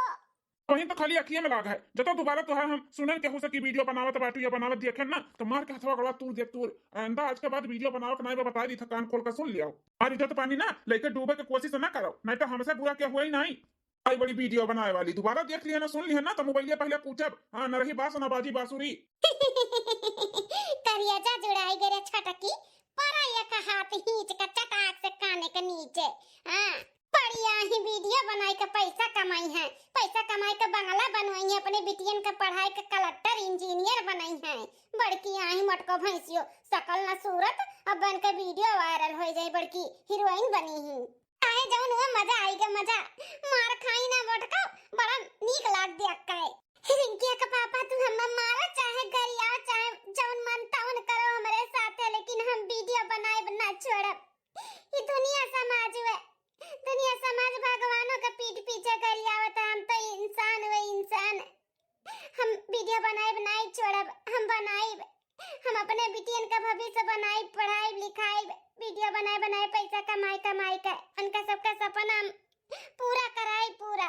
कहीं तो खाली अखिया में लाग है, जब तो दोबारा तोहार हम सुनन केहू से कि वीडियो बनावत बाटू या बनावत देखे ना, तो मार के हथवा गड़वा तूर दे तूर। आइंदा आज के बाद वीडियो बनावत नहीं बा, बता दी था, कान खोल के सुन लियो। और इज्जत पानी ना लेके डूबे के कोशिश ना करो, नहीं तो हमसे बुरा क्या हुआ ही नहीं। आई बड़ी वीडियो बनाए वाली, दोबारा देख लिया ना, सुन लिया ना, तो मोबाइलिया पहले पूछब। हाँ, न रही बास ना बाजी बांसुरी। करिया जा जुड़ाई गे रे छटकी, परा एक हाथ हींच के चटाक से काने के नीचे। हाँ, बढ़िया ही वीडियो बनाई के पैसा कमाई है, पैसा कमाई के बंगला बनवाई है, अपने बिटियन के पढ़ाई के कलेक्टर इंजीनियर बनाई है। बड़की आही मोटको भैंसियो, सकल न सूरत, अब बन के वीडियो वायरल हो जाए, बड़की हीरोइन बनी ही। काहे जौन हुआ, मजा आई गे मजा। मार खाई ना मोटको, बड़ा नीक लाग दिया काहे। रिंकिया के पापा, तू हमें मारो, चाहे गरियाओ, चाहे जौन मन तौन करो हमरे साथे, लेकिन हम वीडियो बनाइब ना छोड़ब। ई दुनिया समाज हुए, दुनिया समाज भगवानों के पीठ पीछे गरियावत है। हम तो इंसान हुए, इंसान। हम वीडियो बनाइब, नाई छोड़ब, हम बनाइब। हम अपने बिटियन का भविष्य बनाइब, पढ़ाइब, लिखाइब, वीडियो बनाए बनाए पैसा कमाई कमाई के उनका सबका सपना हम पूरा कराई पूरा।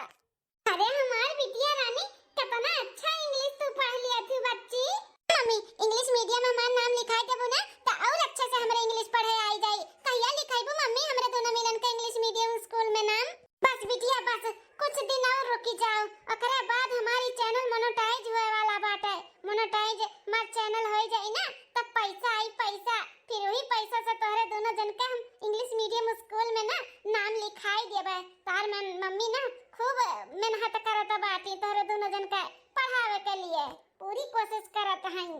अरे हमार बिटिया रानी, कितना अच्छा इंग्लिश तू पढ़ लिया थी बच्ची। मम्मी, इंग्लिश मीडियम में हमार नाम लिखाई देबू ना, तो और अच्छे से हमरे इंग्लिश पढ़े आई जाई। कहिया लिखाइबू मम्मी हमरे दोनों मिलन के इंग्लिश मीडियम स्कूल में नाम? बस बिटिया बस, कुछ दिन और रुकी जाओ, ओकरे बाद हमारी चैनल मोनेटाइज हुए वाला बाटे। मोनेटाइज हमार चैनल हो जाई ना, तब पैसा आई पैसा, फिर वही पैसा से तोहरे दोनों जन के हम इंग्लिश मीडियम स्कूल में ना नाम लिखाई देबे। तार मन-, मम्मी ना खूब मेहनत करत बाटी तोहरे दोनों जन के पढ़ावे के लिए, पूरी कोशिश करत हई।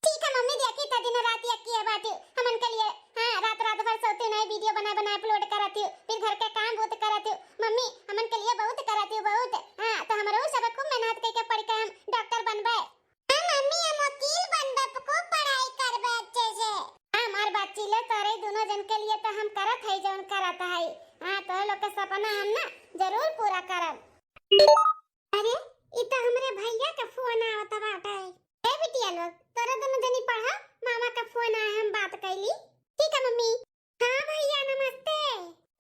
ठीक है मम्मी, देखी त दिन रात एक किए बाटी हमन के लिए। हाँ, रात रात भर सोती नहीं, वीडियो बनाए बनाए अपलोड करत हूँ, फिर घर के काम बहुत करत हूँ। मम्मी हमन के लिए बहुत करत हूँ, बहुत। हाँ, तो हमरो सब खूब मेहनत करके पढ़ के हम डॉक्टर बनबे। हाँ मम्मी, हम वकील बनबे, खूब पढ़ाई करबे अच्छे से। हाँ, हमार बच्ची ले तोरे दोनों जन के लिए तो हम करत है जौन करत है। हाँ, तोरे लोग के सपना हम ना जरूर पूरा करब। अरे, ई तो हमरे भैया के फोन आवत बाटे। ए बिटिया लोग, तोरे दोनों जनी पढ़ा, मामा का फोन आए, हम बात कैली। ठीक है मम्मी। हाँ भैया, नमस्ते।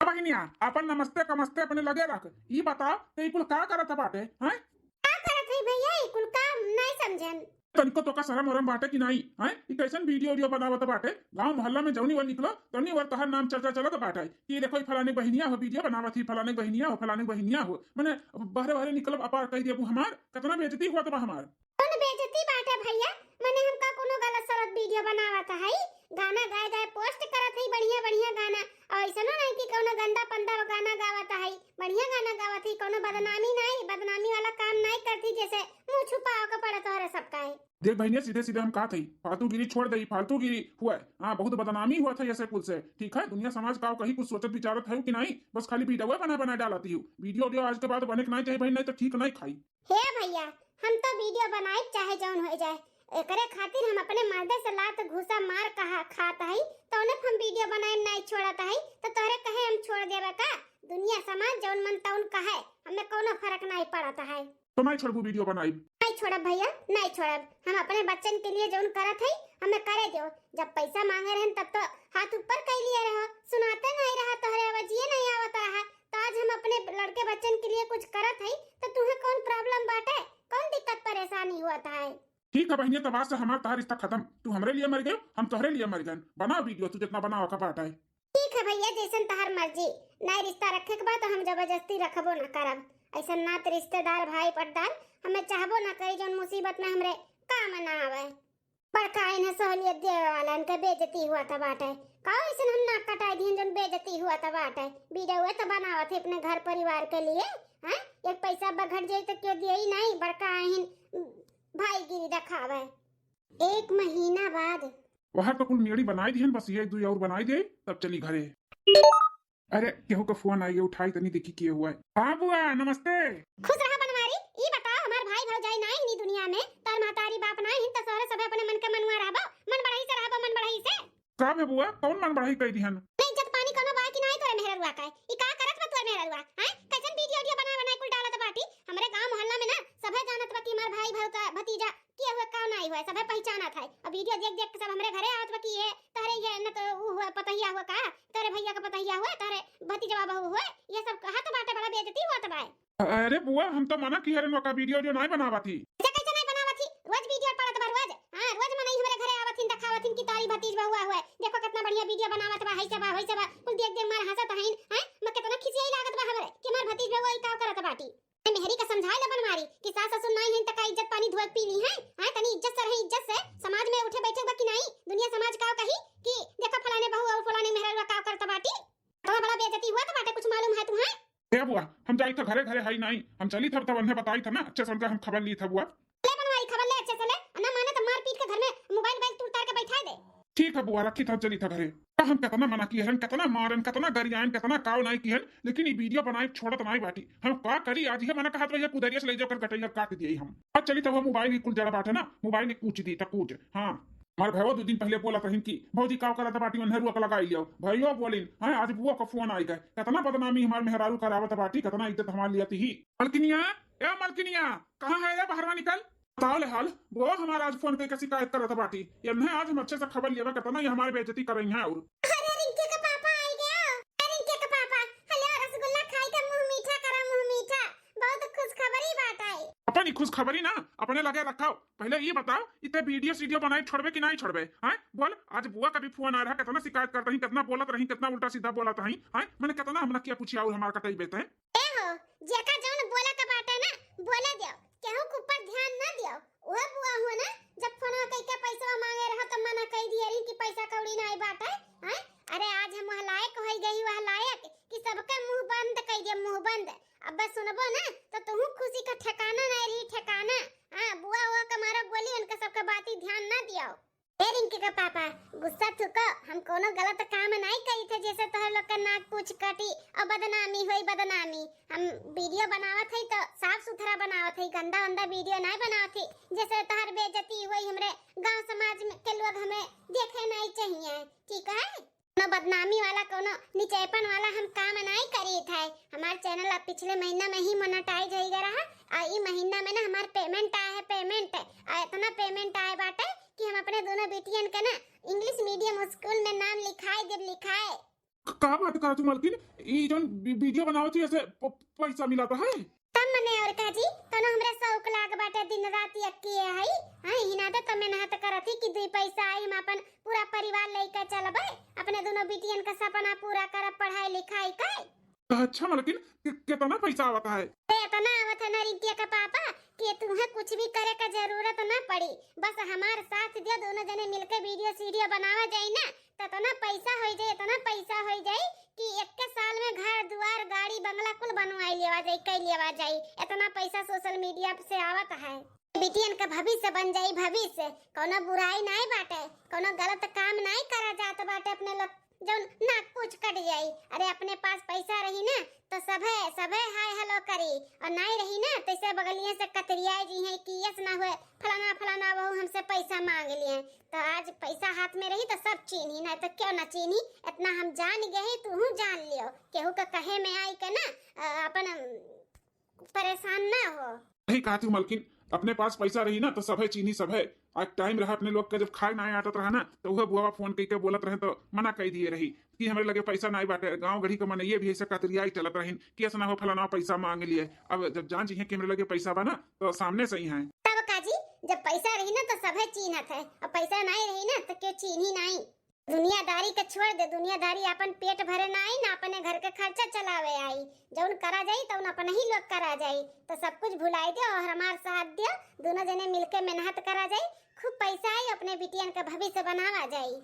आ बहिनिया, अपन नमस्ते कमस्ते अपने लगे रख। ई बता, ते ई कुल का करत बाटे, हैं? का करत है भैया, ई कुल का नहीं समझन। तनिको तोका शरम वरम बाटे कि नाई, हैं? ई कैसन वीडियो वीडियो बनावत बाटे? गांव मोहल्ला में जौनी वर निकलो, तौनी वर तोहार नाम चर्चा चलत बाटे कि देखो, ई फलानी बहिनिया हो, वीडियो बनावत ही, फलानी बहिनिया हो, फलानी बहिनिया हो। मने बहरे बहरे निकलब अपार कह देबू हमार, कितना बेइज्जती हुआ बा हमार। कौन बेइज्जती बाटे भैया? मने हम का कोनो गलत सलत वीडियो बनावत हई? गाना गाए गाए पोस्ट करत हई, बढ़िया बढ़िया गाना। और ऐसनो नहीं कि कोनो गंदा पंदा गाना गावत हई, बढ़िया गाना गावत हई, कोनो बदनामी नहीं, बदनामी वाला काम नहीं करती, जैसे मुंह छुपाओ के पड़त तोहरे सबका है। देख बहिनिया, सीधे सीधे हम कहत हई, फालतूगिरी छोड़ दे, फालतूगिरी हुआ है। हाँ, बहुत बदनामी हुआ था ऐसे कुल से। ठीक है, दुनिया समाज का कहीं कुछ सोचत विचारत है कि नहीं? बस खाली वीडियो बना बना डालती हूँ। वीडियो वीडियो आज के बाद बने के नहीं चाहिए भाई, नहीं तो ठीक नहीं खाई। हे भैया, हम तो वीडियो बनाई चाहे जौन हो जाए, एकरे खातिर हम अपने मर्दे से लात घूसा मार कहा खात हई, तौने हम वीडियो बनाए नहीं छोड़त हई, तो तोहरे कहे हम छोड़ देबे का? दुनिया समाज जौन मन तौन कहे, हमें कोनो फर्क नहीं पड़त है। तो नहीं छोड़बू वीडियो बनाई? नहीं छोड़ब भैया, नहीं छोड़ब। हम अपने बच्चन के लिए जौन करत हई, हमें करे दो। जब पैसा मांगे रहन तब तो हाथ ऊपर कर लिए रहो, सुनाते नहीं रहा, तोहरे आवाजिए नहीं आवत रहा। तो आज हम अपने लड़के बच्चन के लिए कुछ करत हई, तो तुम्हें कौन प्रॉब्लम बाटे, कौन दिक्कत परेशानी हुआ था है? ठीक है बहिनिया, तब आज से हमार तहार रिश्ता खत्म। तू हमरे लिए मर गए, हम तोहरे लिए मर गए। बना वीडियो तू जितना बनावे का बाटे। ठीक है भैया, जैसन तहार मर्जी। ना रिश्ता रखे के बा तो हम जबरदस्ती रखबो ना करब। ऐसन नात रिश्तेदार भाई पटदार हमें चाहबो ना करी जौन मुसीबत में हमरे काम ना आवे। बड़का इन्हें सहूलियत देवे वाला इनके बेइज्जती हुआ था बाटे। का ऐसन हम नाक कटाई दिहन जौन बेइज्जती हुआ था बाटे? वीडियो तो बनावत है अपने घर परिवार के लिए, हैं? एक पैसा बघट जाई तो क्यों दिए ही नहीं, बड़का आहिन भाईगिरी दिखावे। एक महीना बाद। वहाँ तो कुल मेड़ी बनाई दिहन, बस ये दुई और बनाई दे, तब चली घरे। अरे, केहू का फोन आई है, उठाई तनी देखी के हुआ है। हाँ बुआ, नमस्ते। खुश रहा बनवारी। ई बताओ, हमार भाई भौजाई नाई हिनी दुनिया में, तार महतारी बाप नाई हिन, त सोहरे सभे अपने मन के मनुआ रहबो, मन बढ़ाई से रहबो, मन बढ़ाई से। का बे बुआ, कौन मन बढ़ाई कह दिहन? नहीं, इज्जत पानी कोनो बा कि नाई तोरे मेहररुआ का? ई का करत बा तोरे मेहररुआ? हैं? कैसन वीडियो वीडियो बना बना कुल डालत बाटी? हमरे गांव मोहल्ला में ना सभे जानत बा कि हमार भाई भौजा भतीजा के हुए का नाई हुए, सभे पहचानत है। अब वीडियो देख देख के सब हमरे घरे आवत बा कि ये तोहरे ये न तो ऊ हुए पतहिया हुए का, तोहरे भैया का पतहिया हुए, तोहरे भतीजवा बहू हुए, ये सब कहत बाटे, बड़ा बेइज्जती होत बा। अरे बुआ, हम तो मना किहे रहन ओका वीडियो वीडियो नाई बनावत ही। ऐसे कैसे नाई बनावत ही? रोज वीडियो पड़त बा रोज। हाँ, रोज मनई हमरे घरे आवत हिन, देखावत हिन कि तारी भतीज बहुआ हुए। देखो कितना बढ़िया वीडियो बनावत बा, है से बा, वैसे बा। कुल देख देख मार हंसत हईन, हैं? मैं कितना खिसियाई लागत बा हमरे कि हमार भतीज बहुआ ई का करत बाटी। ए मेहरी का समझाए ला बनवारी कि सास ससुर नाई हैं त का इज्जत पानी धोए पी ली हैं? हैं, तनी इज्जत से रही, इज्जत से। समाज में उठे बैठे बा कि नाई? दुनिया समाज का कही कि देखा फलाने बहू और फलाने मेहररुआ का करत बाटी। इतना बड़ा बेइज्जती हुआ त बाटे, कुछ मालूम है तुम्हें? ए बुआ, हम जाई था घरे, घरे हई नाई, हम चली था तब उन्हें बताई था ना, अच्छे से उनका हम खबर ली था बुआ। ले बनवारी, खबर ले अच्छे से ले, ना माने तो मार पीट के घर में मोबाइल वोबाइल तोड़ तार के बैठा दे। ठीक है बुआ, रखी था, चली था घरे। हम कितना मना किए हन, कितना मारन, कितना गरियान, कितना काव नाई किए हन, लेकिन ये वीडियो बनाए छोड़त नाई बाटी। हम का करी, आज ये मना कहत रहिए कुदरिया से ले जाकर गटैया काट दिए हम। आज चली था वो मोबाइल की कुल जड़ा बाटे ना, मोबाइल की कूच दी था कूच। हाँ, हमार भैया दो दिन पहले बोलत रहिन कि भौजी काव करत बाटी, उन्हें रुआ के लगाई लियो। भैया बोलिन, हाँ, आज बुआ का फोन आई गए, कितना बदनामी हमार मेहरारू करावत बाटी, कितना इज्जत हमार लिया थी। मलकिनिया, ए मलकिनिया, कहाँ है ये? बहरवा निकल। बताओ ले हाल, वो हमारा आज फोन करके शिकायत करत बाटी। ये नहीं, आज हम अच्छे से खबर लेवे, कितना ये हमारे बेइज्जती करई हैं। और अरे रिंकी के पापा आई गया। अरे रिंकी के पापा, हेलो, रसगुल्ला खाई के मुंह मीठा करा, मुंह मीठा। बहुत खुशखबरी बात आई। अपन ही खुशखबरी ना अपने लगे रखाओ, पहले ये बताओ, इतने वीडियो सीडियो बनाए छोड़बे कि नहीं छोड़बे? हैं, बोल। आज बुआ का भी फोन आ रहा, कितना शिकायत करत रही, कितना बोलत रही, कितना उल्टा सीधा बोलत रही। हैं, मैंने कितना हमला किया पूछिया और हमार कटई बेते हैं। ए हो, जेका जौन बोले के बाटे ना, बोले दियो, केहू के ऊपर ध्यान ना दियो। उहे बुआ हुआ ना, जब फोनवा कई के पैसा मांगे रहा तो मना कई दिए रही कि पैसा कौड़ी ना आई बाटे। हैं? अरे आज हम वह लायक होई गई, वह लायक कि सबके मुंह बंद कई दिए, मुंह बंद। अब बस सुनबो ना तो तुहू खुशी का ठिकाना ना रही, ठिकाना। हाँ, बुआ हुआ का मारा गोली, उनका सबका बाती ध्यान ना दियो। ए रिंकी का पापा, गुस्सा थूको, हम कोनो गलत काम नाई करी थे, जैसे तोहर लोग का नाक पूछ कटी और बदनामी होई, बदनामी। हम वीडियो बनावत हई तो साफ सुथरा बनावत हई, गंदा वंदा वीडियो नाई बनावत हई, जैसे तोहर बेइज्जती होई, हमरे गांव समाज में के लोग हमें देखे नाई चाहिए, ठीक है? कोनो बदनामी वाला, कोनो निचेपन वाला हम काम नाई करी थे। हमार चैनल अब पिछले महीना में ही मोनेटाइज होई गया रहा, आ ई महीना में ना हमार पेमेंट आए है, पेमेंट। आ इतना पेमेंट आए बाटे कि हम अपने दोनों बिटियन के ना इंग्लिश मीडियम स्कूल में नाम लिखाए देब, लिखाए। क-, का बात करत हूँ मलकिन? ई जौन वी-, वीडियो बनावत हई, ऐसे प-, पैसा मिलत है? तब मने और का जी, तनो हमरे शौक लाग बाटे, दिन रात यक्की है। हाँ, इनादे तो मेहनत करत ही कि दुई पैसा आई, हम अपन पूरा परिवार लेके चलबे, अपने दोनों बिटियन का सपना पूरा करब, पढ़ाई लिखाई के। अच्छा मलकिन, कि-, कितना पैसा आवत है? ए, इतना आवत है ना रिंकिया का पापा कि तुम्हें कुछ भी करे का जरूरत ना पड़ी, बस हमार साथ दियो, दोनों जने मिलके वीडियो सीडियो बनावा जाई ना, तो इतना पैसा होई जाई, इतना पैसा होई जाई कि एक के साल में घर दुआर गाड़ी बंगला कुल बनवाई लेवा जाई, कई लेवा जाई। इतना पैसा सोशल मीडिया से आवत है। बिटियन का भविष्य बन जाई, भविष्य। कोनो बुराई नाई बाटे, कोनो गलत काम नाई करा जात बाटे अपने लोग जौन नाक पूछ कट जाई। अरे अपने पास पैसा रही ना तो सभे सभे हाय हेलो करी, और नाई रही ना तो इसे बगलिए से कतरियाए जी हैं कि यस ना हुए, फलाना फलाना बहू हमसे पैसा मांग लिए। तो आज पैसा हाथ में रही तो सब चीन्ही, नहीं तो क्यों ना चीन्ही। इतना हम जान गए, तू जान लियो, केहू का कहे में आई के ना अ, अपन अम, परेशान ना हो। सही कहा तू मलकिन, अपने पास पैसा रही ना तो सभे चीन्ही सभे। आज टाइम रहा अपने लोग का, जब खाए ना आटत रहा ना तो वह बुआवा फोन कई के बोलत रहे तो मना कई दिए रही कि हमरे लगे पैसा नाई बाटे। गाँव गढ़ी के मनइये भी ऐसे कतरियाई चलत रहिन कि ऐसा ना हो फलाना पैसा मांग लिए। अब जब जान जी हैं कि हमरे लगे पैसा बा ना तो सामने से ही हैं। तब का जी, जब पैसा रही ना तो सभे चीन्हत है, और पैसा नाई रही ना तो क्यों चीन्ही नाई। दुनियादारी के छोड़ दे, दुनियादारी अपन पेट भरे ना आई, ना अपने घर के खर्चा चलावे आई। जौन करा जाई तौन अपने ही लोग करा जाई। तो सब कुछ भुलाई दे और हमार साथ दे, दोनों जने मिलके मेहनत करा जाई, खूब पैसा आई, अपने बिटियन का भविष्य बनावा जाई।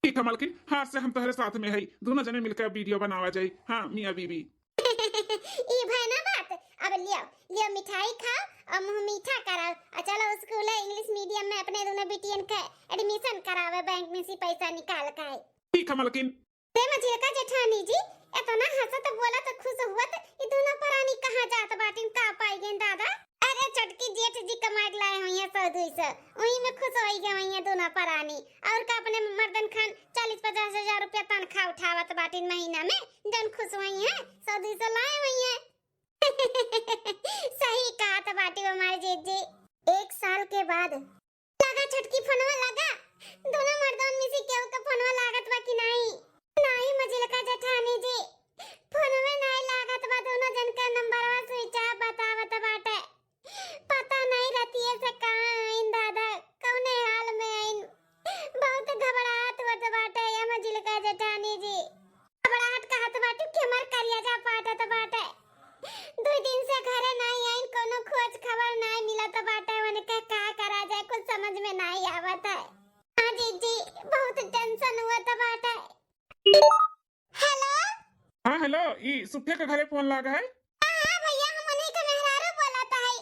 ठीक है मलकिन, हाथ से हम तोहरे साथ में हई, दोनों जने मिलके वीडियो बनावा जाई। हाँ मियाँ बीबी। ई भय ना बात, अब लियो, लियो मिठाई खाओ और मुंह मीठा कराओ, और चलो स्कूल है इंग्लिश मीडियम में अपने दोनों बिटियन के एडमिशन करावे बैंक में से पैसा निकाल के। ठीक है मलकिन। ते मझिलका जेठानी जी, इतना हंसत बोलत खुश हुअत, ई दोनों परानी कहाँ जात बाटिन, का पाई गइन दादा? अरे छोटकी जेठ जी कमाए के लाए हुई है सौ दुई सौ, वही में खुश होई गए हुई है दोनों परानी। और का अपने मर्दन खान चालीस पचास हजार रुपया तनख्वाह उठावत बाटिन महीना में, जौन खुश हुई है, सौ दुई सौ लाए हुई है। सही कहा तो बाटी हमारे जीत जी। एक साल के बाद लगा छोटकी फोनवा लगा, दोनों मर्दन में से केहू के फोनवा लागत बा कि नाई? नाई मझिलका जेठानी जी, फोनवे नाई लागत बा, दोनों जन के नंबरवा स्विच ऑफ बतावत बाटे। पता नहीं रतिये से कहाँ आइन दादा, कौने हाल में आइन। बहुत घबराहट होत बाटे ये मझिलका जेठानी जी। घबराहट कहत बाटू कि हमार करियाजा फाटत बाटे। दुई दिन से घरे नाई हुआ तो बात है। हेलो। हाँ, हेलो, ई सुखे के घरे फोन लागा है। हाँ, हाँ भैया, हम उन्हीं के मेहरारू बोलत है।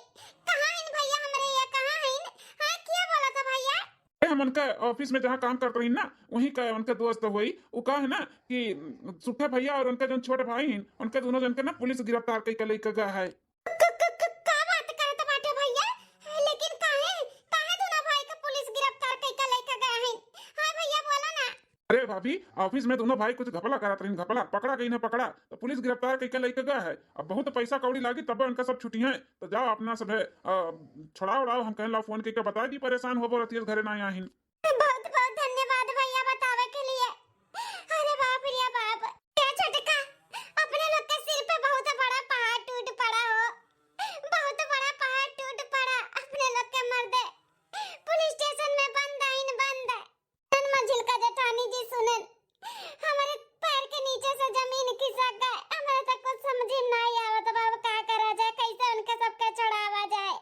कहाँ हइन भैया हमरे, ये कहाँ हइन? हाँ, क्या बोलत है भैया? ए, हम उनका ऑफिस में जहाँ काम करत रही ना, वहीं का उनका दोस्त होई। उ का है ना कि सुखे भैया और उनका जौन छोट भाई हइन, उनके दोनों जन के ना पुलिस गिरफ्तार कइके लइके गया है। क-, क-, क-, का बात करत बाटे भैया? लेकिन काहे, काहे दोनों भाई के पुलिस गिरफ्तार कइके लइके गया है? हाँ भैया, बोला ना। अरे भाभी, ऑफिस में दोनों भाई कुछ घपला करत रहिन, घपला, पकड़ा गइन है, पकड़ा। तो पुलिस गिरफ्तार कइके लइके गया है। अब बहुत पैसा कौड़ी लागी, तब उनका सब छुट्टी है। तो जाओ अपना सब है, अ, छुड़ाओ उड़ाओ, हम कहन ला फोन कइके बताइ दी, परेशान होबो रहती है घरे ना आहिन। बहुत बहुत धन्यवाद भैया बतावे के लिए। अरे बाप रे बाप, ए छोटका, अपने लोग के सिर पे बहुत बड़ा पहाड़ टूट पड़ा हो, बहुत बड़ा पहाड़ टूट पड़ा अपने लोग के मर्दे। पुलिस स्टेशन में बंद आइन बंद। सुन मझिलका जेठानी जी, सुनन, हमारे पैर के नीचे से जमीन खिसक गए, हमारे तो कुछ समझ में नहीं आवत बा, अब का करा जाए, कैसे उनके सबके छुड़ावा जाए।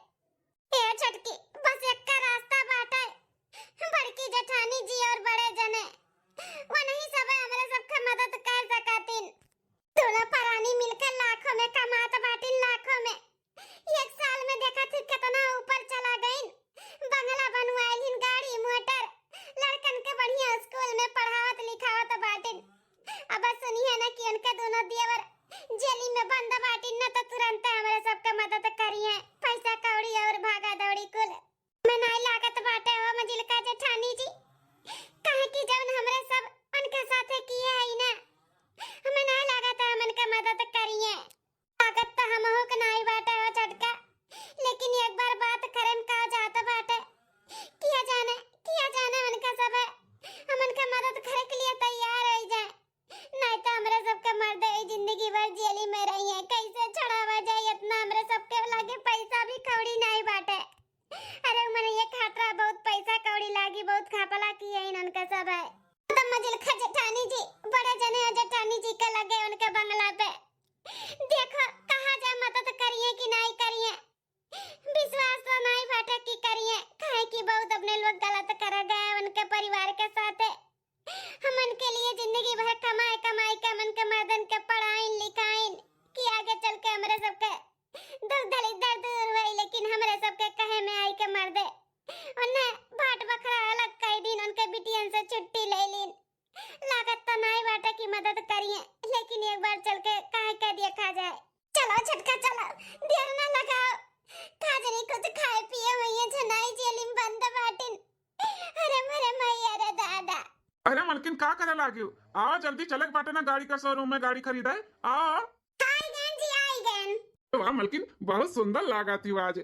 ए छोटकी, बस एक रास्ता बाटे, बड़की जेठानी जी और बड़े जने, वनही सब हमरे सबके मदद कर सकतिन। दोनों परानी मिलके लाखों में कमात बाटिन, लाखों में। एक साल में देखा थी कितना ऊपर चला गइन। बंगला बनवाइलिन, गाड़ी मोटर, लड़कन के बढ़िया स्कूल में पढ़ावत लिखावत बाटिन। अब सुनिए ना कि उनके दोनों देवर जेली में बंद बाटिन ना, तो तुरंत हमरे सबके मदद करिए, पैसा कौड़ी और भागा दौड़ी कुल। हमें नाई लागत बाटे हो मझिलका जेठानी जी, काहे कि जौन हमरे सब उनके साथे किए है ना, हमें नाई लागत है हम उनके मदद करिए। लागत तो हमहू के नाई बाटे हो छोटका, लेकिन एक बार बात करे में का जात बाटे, किया जाने, किया जाने उनका सब है, हम उनका मदद करे के लिए तैयार हो जाए। नहीं तो हमरे सबके मर्दे ई जिंदगी भर जेली में रही है, कैसे छुड़ावा जाए? इतना हमरे सबके लगे पैसा भी कौड़ी नहीं बाटे। अरे मने ये खतरा बहुत पैसा कौड़ी लागी, बहुत घपला किए इनन का सब है। तो मझिलका जेठानी जी, बड़े जने हैं जेठानी जी के लगे उनके बंगला पे। देखो कहाँ जाए, मदद करिए कि नहीं करिए, विश्वास तो नहीं बाटे कि करिए, काहे कि बहुत अपने लोग गलत कर गए उनके परिवार के साथे। हमन के लिए जिंदगी भर कमाए कमाए के हमन के मर्दन के पढ़ाइन लिखाइन कि आगे चल के हमरे सबके दुख दलिद्दर दूर होई, लेकिन हमरे सबके कहे में आई के मर्दे उन्हें भाट बखरा अलग कई दिन उनके बिटियन से छुट्टी ले लीन। लागत तो नहीं बाटे कि मदद करिए, लेकिन एक बार चल के काहे के देखा जाए। चलो छोटका चलो, देर ना लगाओ। का जानी कुछ खाए पिए होइए, जनाई जेली में बंद बाटिन। अरे मरे मैया रे दादा। अरे मलकिन, का करे लागियो? आओ जल्दी, चले के बाटे ना गाड़ी का शोरूम में गाड़ी खरीदे। आओ। आई गन जी, आई गन। वाह मलकिन, बहुत सुंदर लागा थी आज।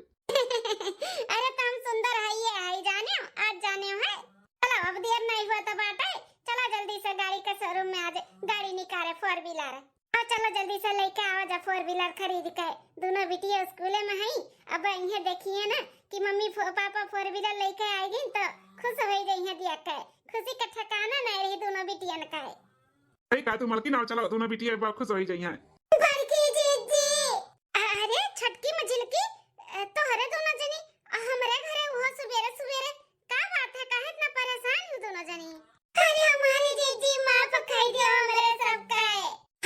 अरे तुम सुंदर है ये है, जाने हो, आज जाने हो है। चलो अब देर नहीं हुआ तो बाटे, चलो जल्दी से गाड़ी के शोरूम में आज गाड़ी निकाले, फोर व्हीलर। आओ चलो जल्दी से लेके आओ जा फोर व्हीलर खरीद के। दोनों बिटिया स्कूले में हई, अब इहे देखिए ना कि मम्मी फो-, पापा फोर व्हीलर लेके आए गई तो खुश हो जाइए देख के। खुशी का ठिकाना नहीं रही दोनों बिटियन का। सही कहा तू मलकिन, आओ चलो दोनों बिटिया एक बार खुश हो जाइए। बड़की जीजी, अरे छोटकी मझिलकी, अ, तोहरे दोनों जनी, अ, हमरे घरे वो सुबेरे सुबेरे का बात है, काहे इतना परेशान हो दोनों जनी? अरे हमारी जीजी माफ कर दियो हमरे सबका।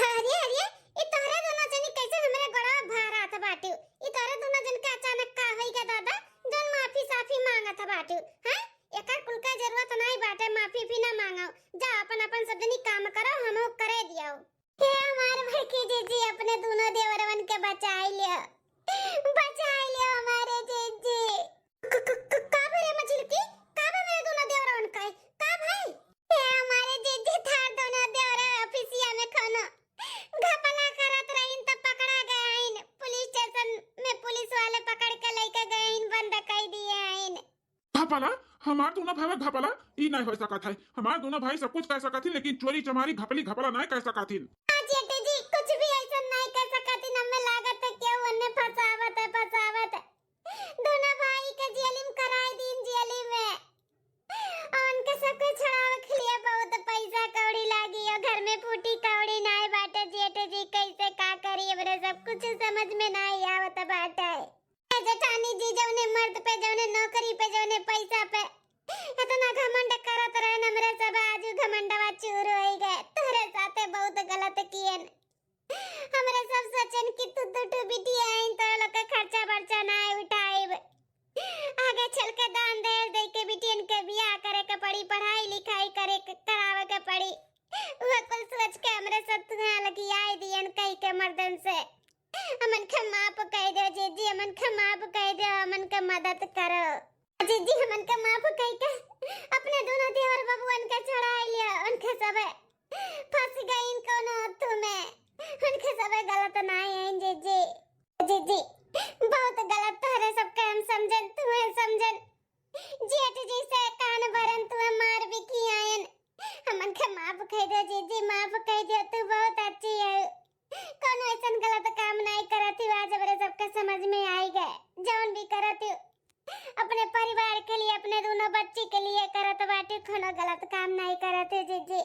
अरे, अरे, ये तोहरे दोनों जनी कैसे हमरे गोड़वा भारात बाटियो? ये तोहरे दोनों जन के अचानक का होई गया दादा, जौन माफी साफी मांगत बाटियो, हैं? एकर कुल का जरूरत नहीं बाटे, माफी भी ना मांगो। जा अपन अपन सब जनी काम करो, हमहू करे दियो। हे हमार बड़की जीजी, अपने दोनों देवरवन के बचाई लियो, बचाई लियो हमारे जीजी। क-, क-, क-, का भरे मझिलकी? का भरे दोनों देवरवन का? का भाई? हे हमारे जीजी, थार दोनों देवरा ऑफिसिया में कोनो घपला करत रहीन त पकड़ा गए हईन। पुलिस स्टेशन में पुलिस वाले पकड़ के लेके गए हईन, बंद कर दिए हईन। घपला? हमार दोनों भाई घपला? ई नहीं हो सकत है। हमार दोनों भाई सब कुछ कर सकत ही, लेकिन चोरी चमारी घपली घपला नहीं कर सकत ही। हाँ जेठ जी, कुछ भी ऐसा नहीं कर सकत ही। हमें लागत है केहू उन्हें फंसावत है, फंसावत है। दोनों भाई के जेली में कराई दीन, जेली में। और उनके सबके छुड़ावे के लिए बहुत पैसा कौड़ी लागी और घर में फूटी कौड़ी नाय बाटे। जेठ जी कैसे का करी, हमरे सब कुछ समझ में नाय आवत बाटे। ए जेठानी जी, जौने मर्द पे, जौने नौकरी पे, जौने पैसा पे इतना घमंड करत रहे, हमरे सब आज घमंड कि तू दू ठो बिटिया आइन, तो लोग के खर्चा बर्चा नाहीं उठाइब। आगे चल के दान दहेज दे के बिटियन के बियाह करे के पड़ी, पढ़ाई लिखाई करे के, करावे के पड़ी। वह कुल सोच के हमरे सब तुहाँ लगियाई दियन कही के मर्दन से। हमन के माफ कइ दो जीजी, हमन के माफ कइ दो, हमन के मदद करो। जीजी, हमन के माफ कइ के अपने दोनों देवर बबुअन के छोड़ाई लियो, उनके सबे फंस गइन कौनो अत्थु में, उनके सबे गलत नाहीं आइन जीजी। जीजी, बहुत गलत तोहरे सबके हम समझन, तुहे समझन। जेठ जी से कान भरन तुहे मार भी की आयन। हमन के माफ कइ दो जीजी, माफ कइ दो, तू बहुत अच्छी है। कौनो ऐसन गलत काम नाहीं करत हूँ, आज हमरे सबके समझ में आई गए। जौन भी करत हूँ, अपने परिवार के लिए, अपने दोनों बच्ची के लिए करत बाटी, कौनो गलत काम नाहीं करत हूँ जीजी।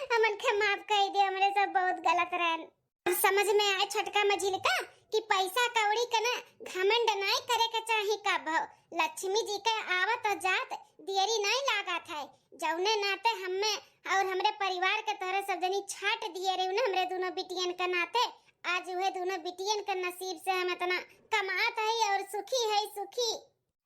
हमन के माफ कइ दे, हमरे सब बहुत गलत रहन। अब समझ में आए छोटका मझिलका कि पैसा कौड़ी के ना घमंड नाहीं करे के चाही कबहु। लक्ष्मी जी के आवत और जात देरी नाहीं लागत है। जौने नाते हम्मे और हमरे परिवार के तोहरे सब जनी छाट दिए रहे ना, हमरे दोनों बिटियन के नाते, आज उहे दोनों बिटियन के नसीब से हम इतना कमात है और सुखी है, सुखी।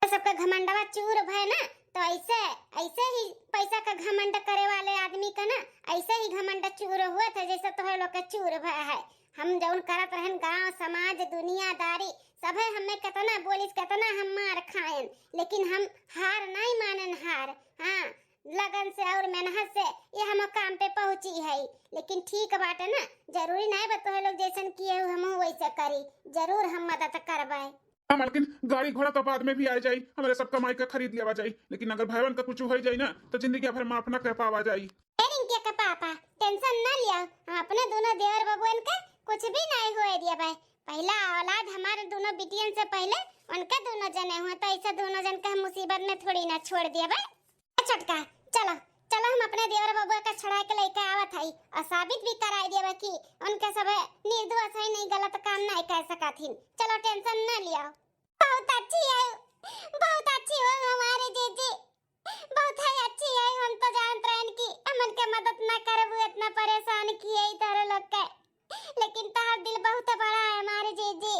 सबका घमंडवा चूर भय ना, तो ऐसे, ऐसे ही पैसा का घमंड करे वाले आदमी का ना, ऐसे ही घमंड चूर हुआ था, जैसे तोहरे लोग के चूर भय है। हम जौन करत रहन, गांव, समाज, दुनियादारी, सभे हमें कितना बोलिस, कितना हम मार खायन, लेकिन हम हार नाहीं मानन, हार। हाँ, लगन से और मेहनत से ये हम काम पे पहुँची है। लेकिन ठीक बाटे ना, जरूरी नाहीं बा तोहे लोग जैसन किए हो, हमहू वैसे करी। जरूर हम मदद करबे। हाँ मालकिन, गाड़ी घोड़ा तो बाद में भी आ जाई, हमरे सब कमाई के खरीद लेवा जाई, लेकिन अगर भयवन का कुछ हो जाई ना, तो जिंदगी भर माफ ना कर पावा जाई। ए रिंकिया का पापा, टेंशन ना लिया, हम अपने दोनों देवर बबुअन के कुछ भी नाहीं होए दिया भाई। पहला औलाद हमारे दोनों बिटियन से पहले उनके दोनों जने हुए, तो ऐसे दोनों जन के हम मुसीबत में थोड़ी ना छोड़ दिया भाई। ए छोटका, चलो, चलो हम अपने देवर बबुआ के छोड़ा के लेके आवत हई और साबित भी कराई दिया कि उनके सब निर्दोष है, नहीं गलत काम नाहीं कर सकत हिन। चलो टेंशन ना लिया। बहुत अच्छी है, बहुत अच्छी हो हमारे जीजी, बहुत है अच्छी है। हम तो जानत रहन कि हमन के मदद ना करबू, इतना परेशान किए तोहरे लोग के, लेकिन तोहर दिल बहुत बड़ा है हमारे जीजी।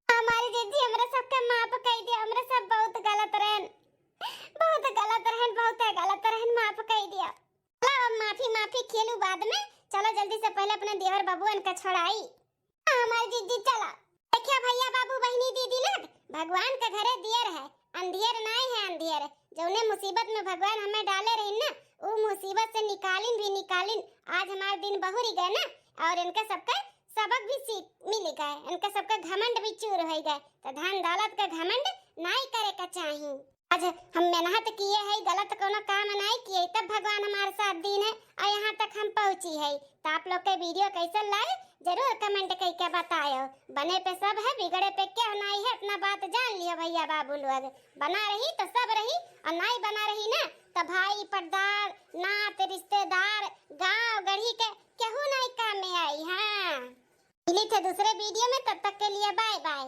हमारे जीजी, हमरे सबके माफ कइ दिया, हमरे सब बहुत गलत रहन, बहुत गलत रहन, बहुत गलत रहन, माफ कइ दिया। चलो अब माफी माफी खेलू बाद में, चलो जल्दी से पहले अपने देवर बबुअन का छोड़ाई। हमार जीजी चला। देखिया भैया, बाबू, बहिनी, दीदी लोग, भगवान के घरे दियर है, अंधियर नाहीं है अंधियर। जौने मुसीबत में भगवान हमें डाले रही ना, उ मुसीबत से निकालिन भी निकालिन। आज हमार दिन बहुरी गए ना, और इनके सबके सबक भी सीख मिल गए, इनके सबके घमंड भी चूर हो गए। तो धन दौलत का घमंड नाहीं करे का चाही। आज हम मेहनत किए है, गलत कोनो काम नाहीं किए, तब भगवान हमारे साथ दीन है और यहाँ तक हम पहुँची है। तो आप लोग के वीडियो कैसन लागे, जरूर कमेंट करके बतायो। बने पे सब है, बिगड़े पे क्यों नाहीं है, इतना बात जान लियो भैया बाबू लोग। बना रही तो सब रही, और नाहीं बना रही ना, तो भाई, पटदार, नात, रिश्तेदार, गांव गढ़ी के केहू नाहीं काम में आई। हाँ, मिली थे दूसरे वीडियो में, तब तक के लिए बाय बाय।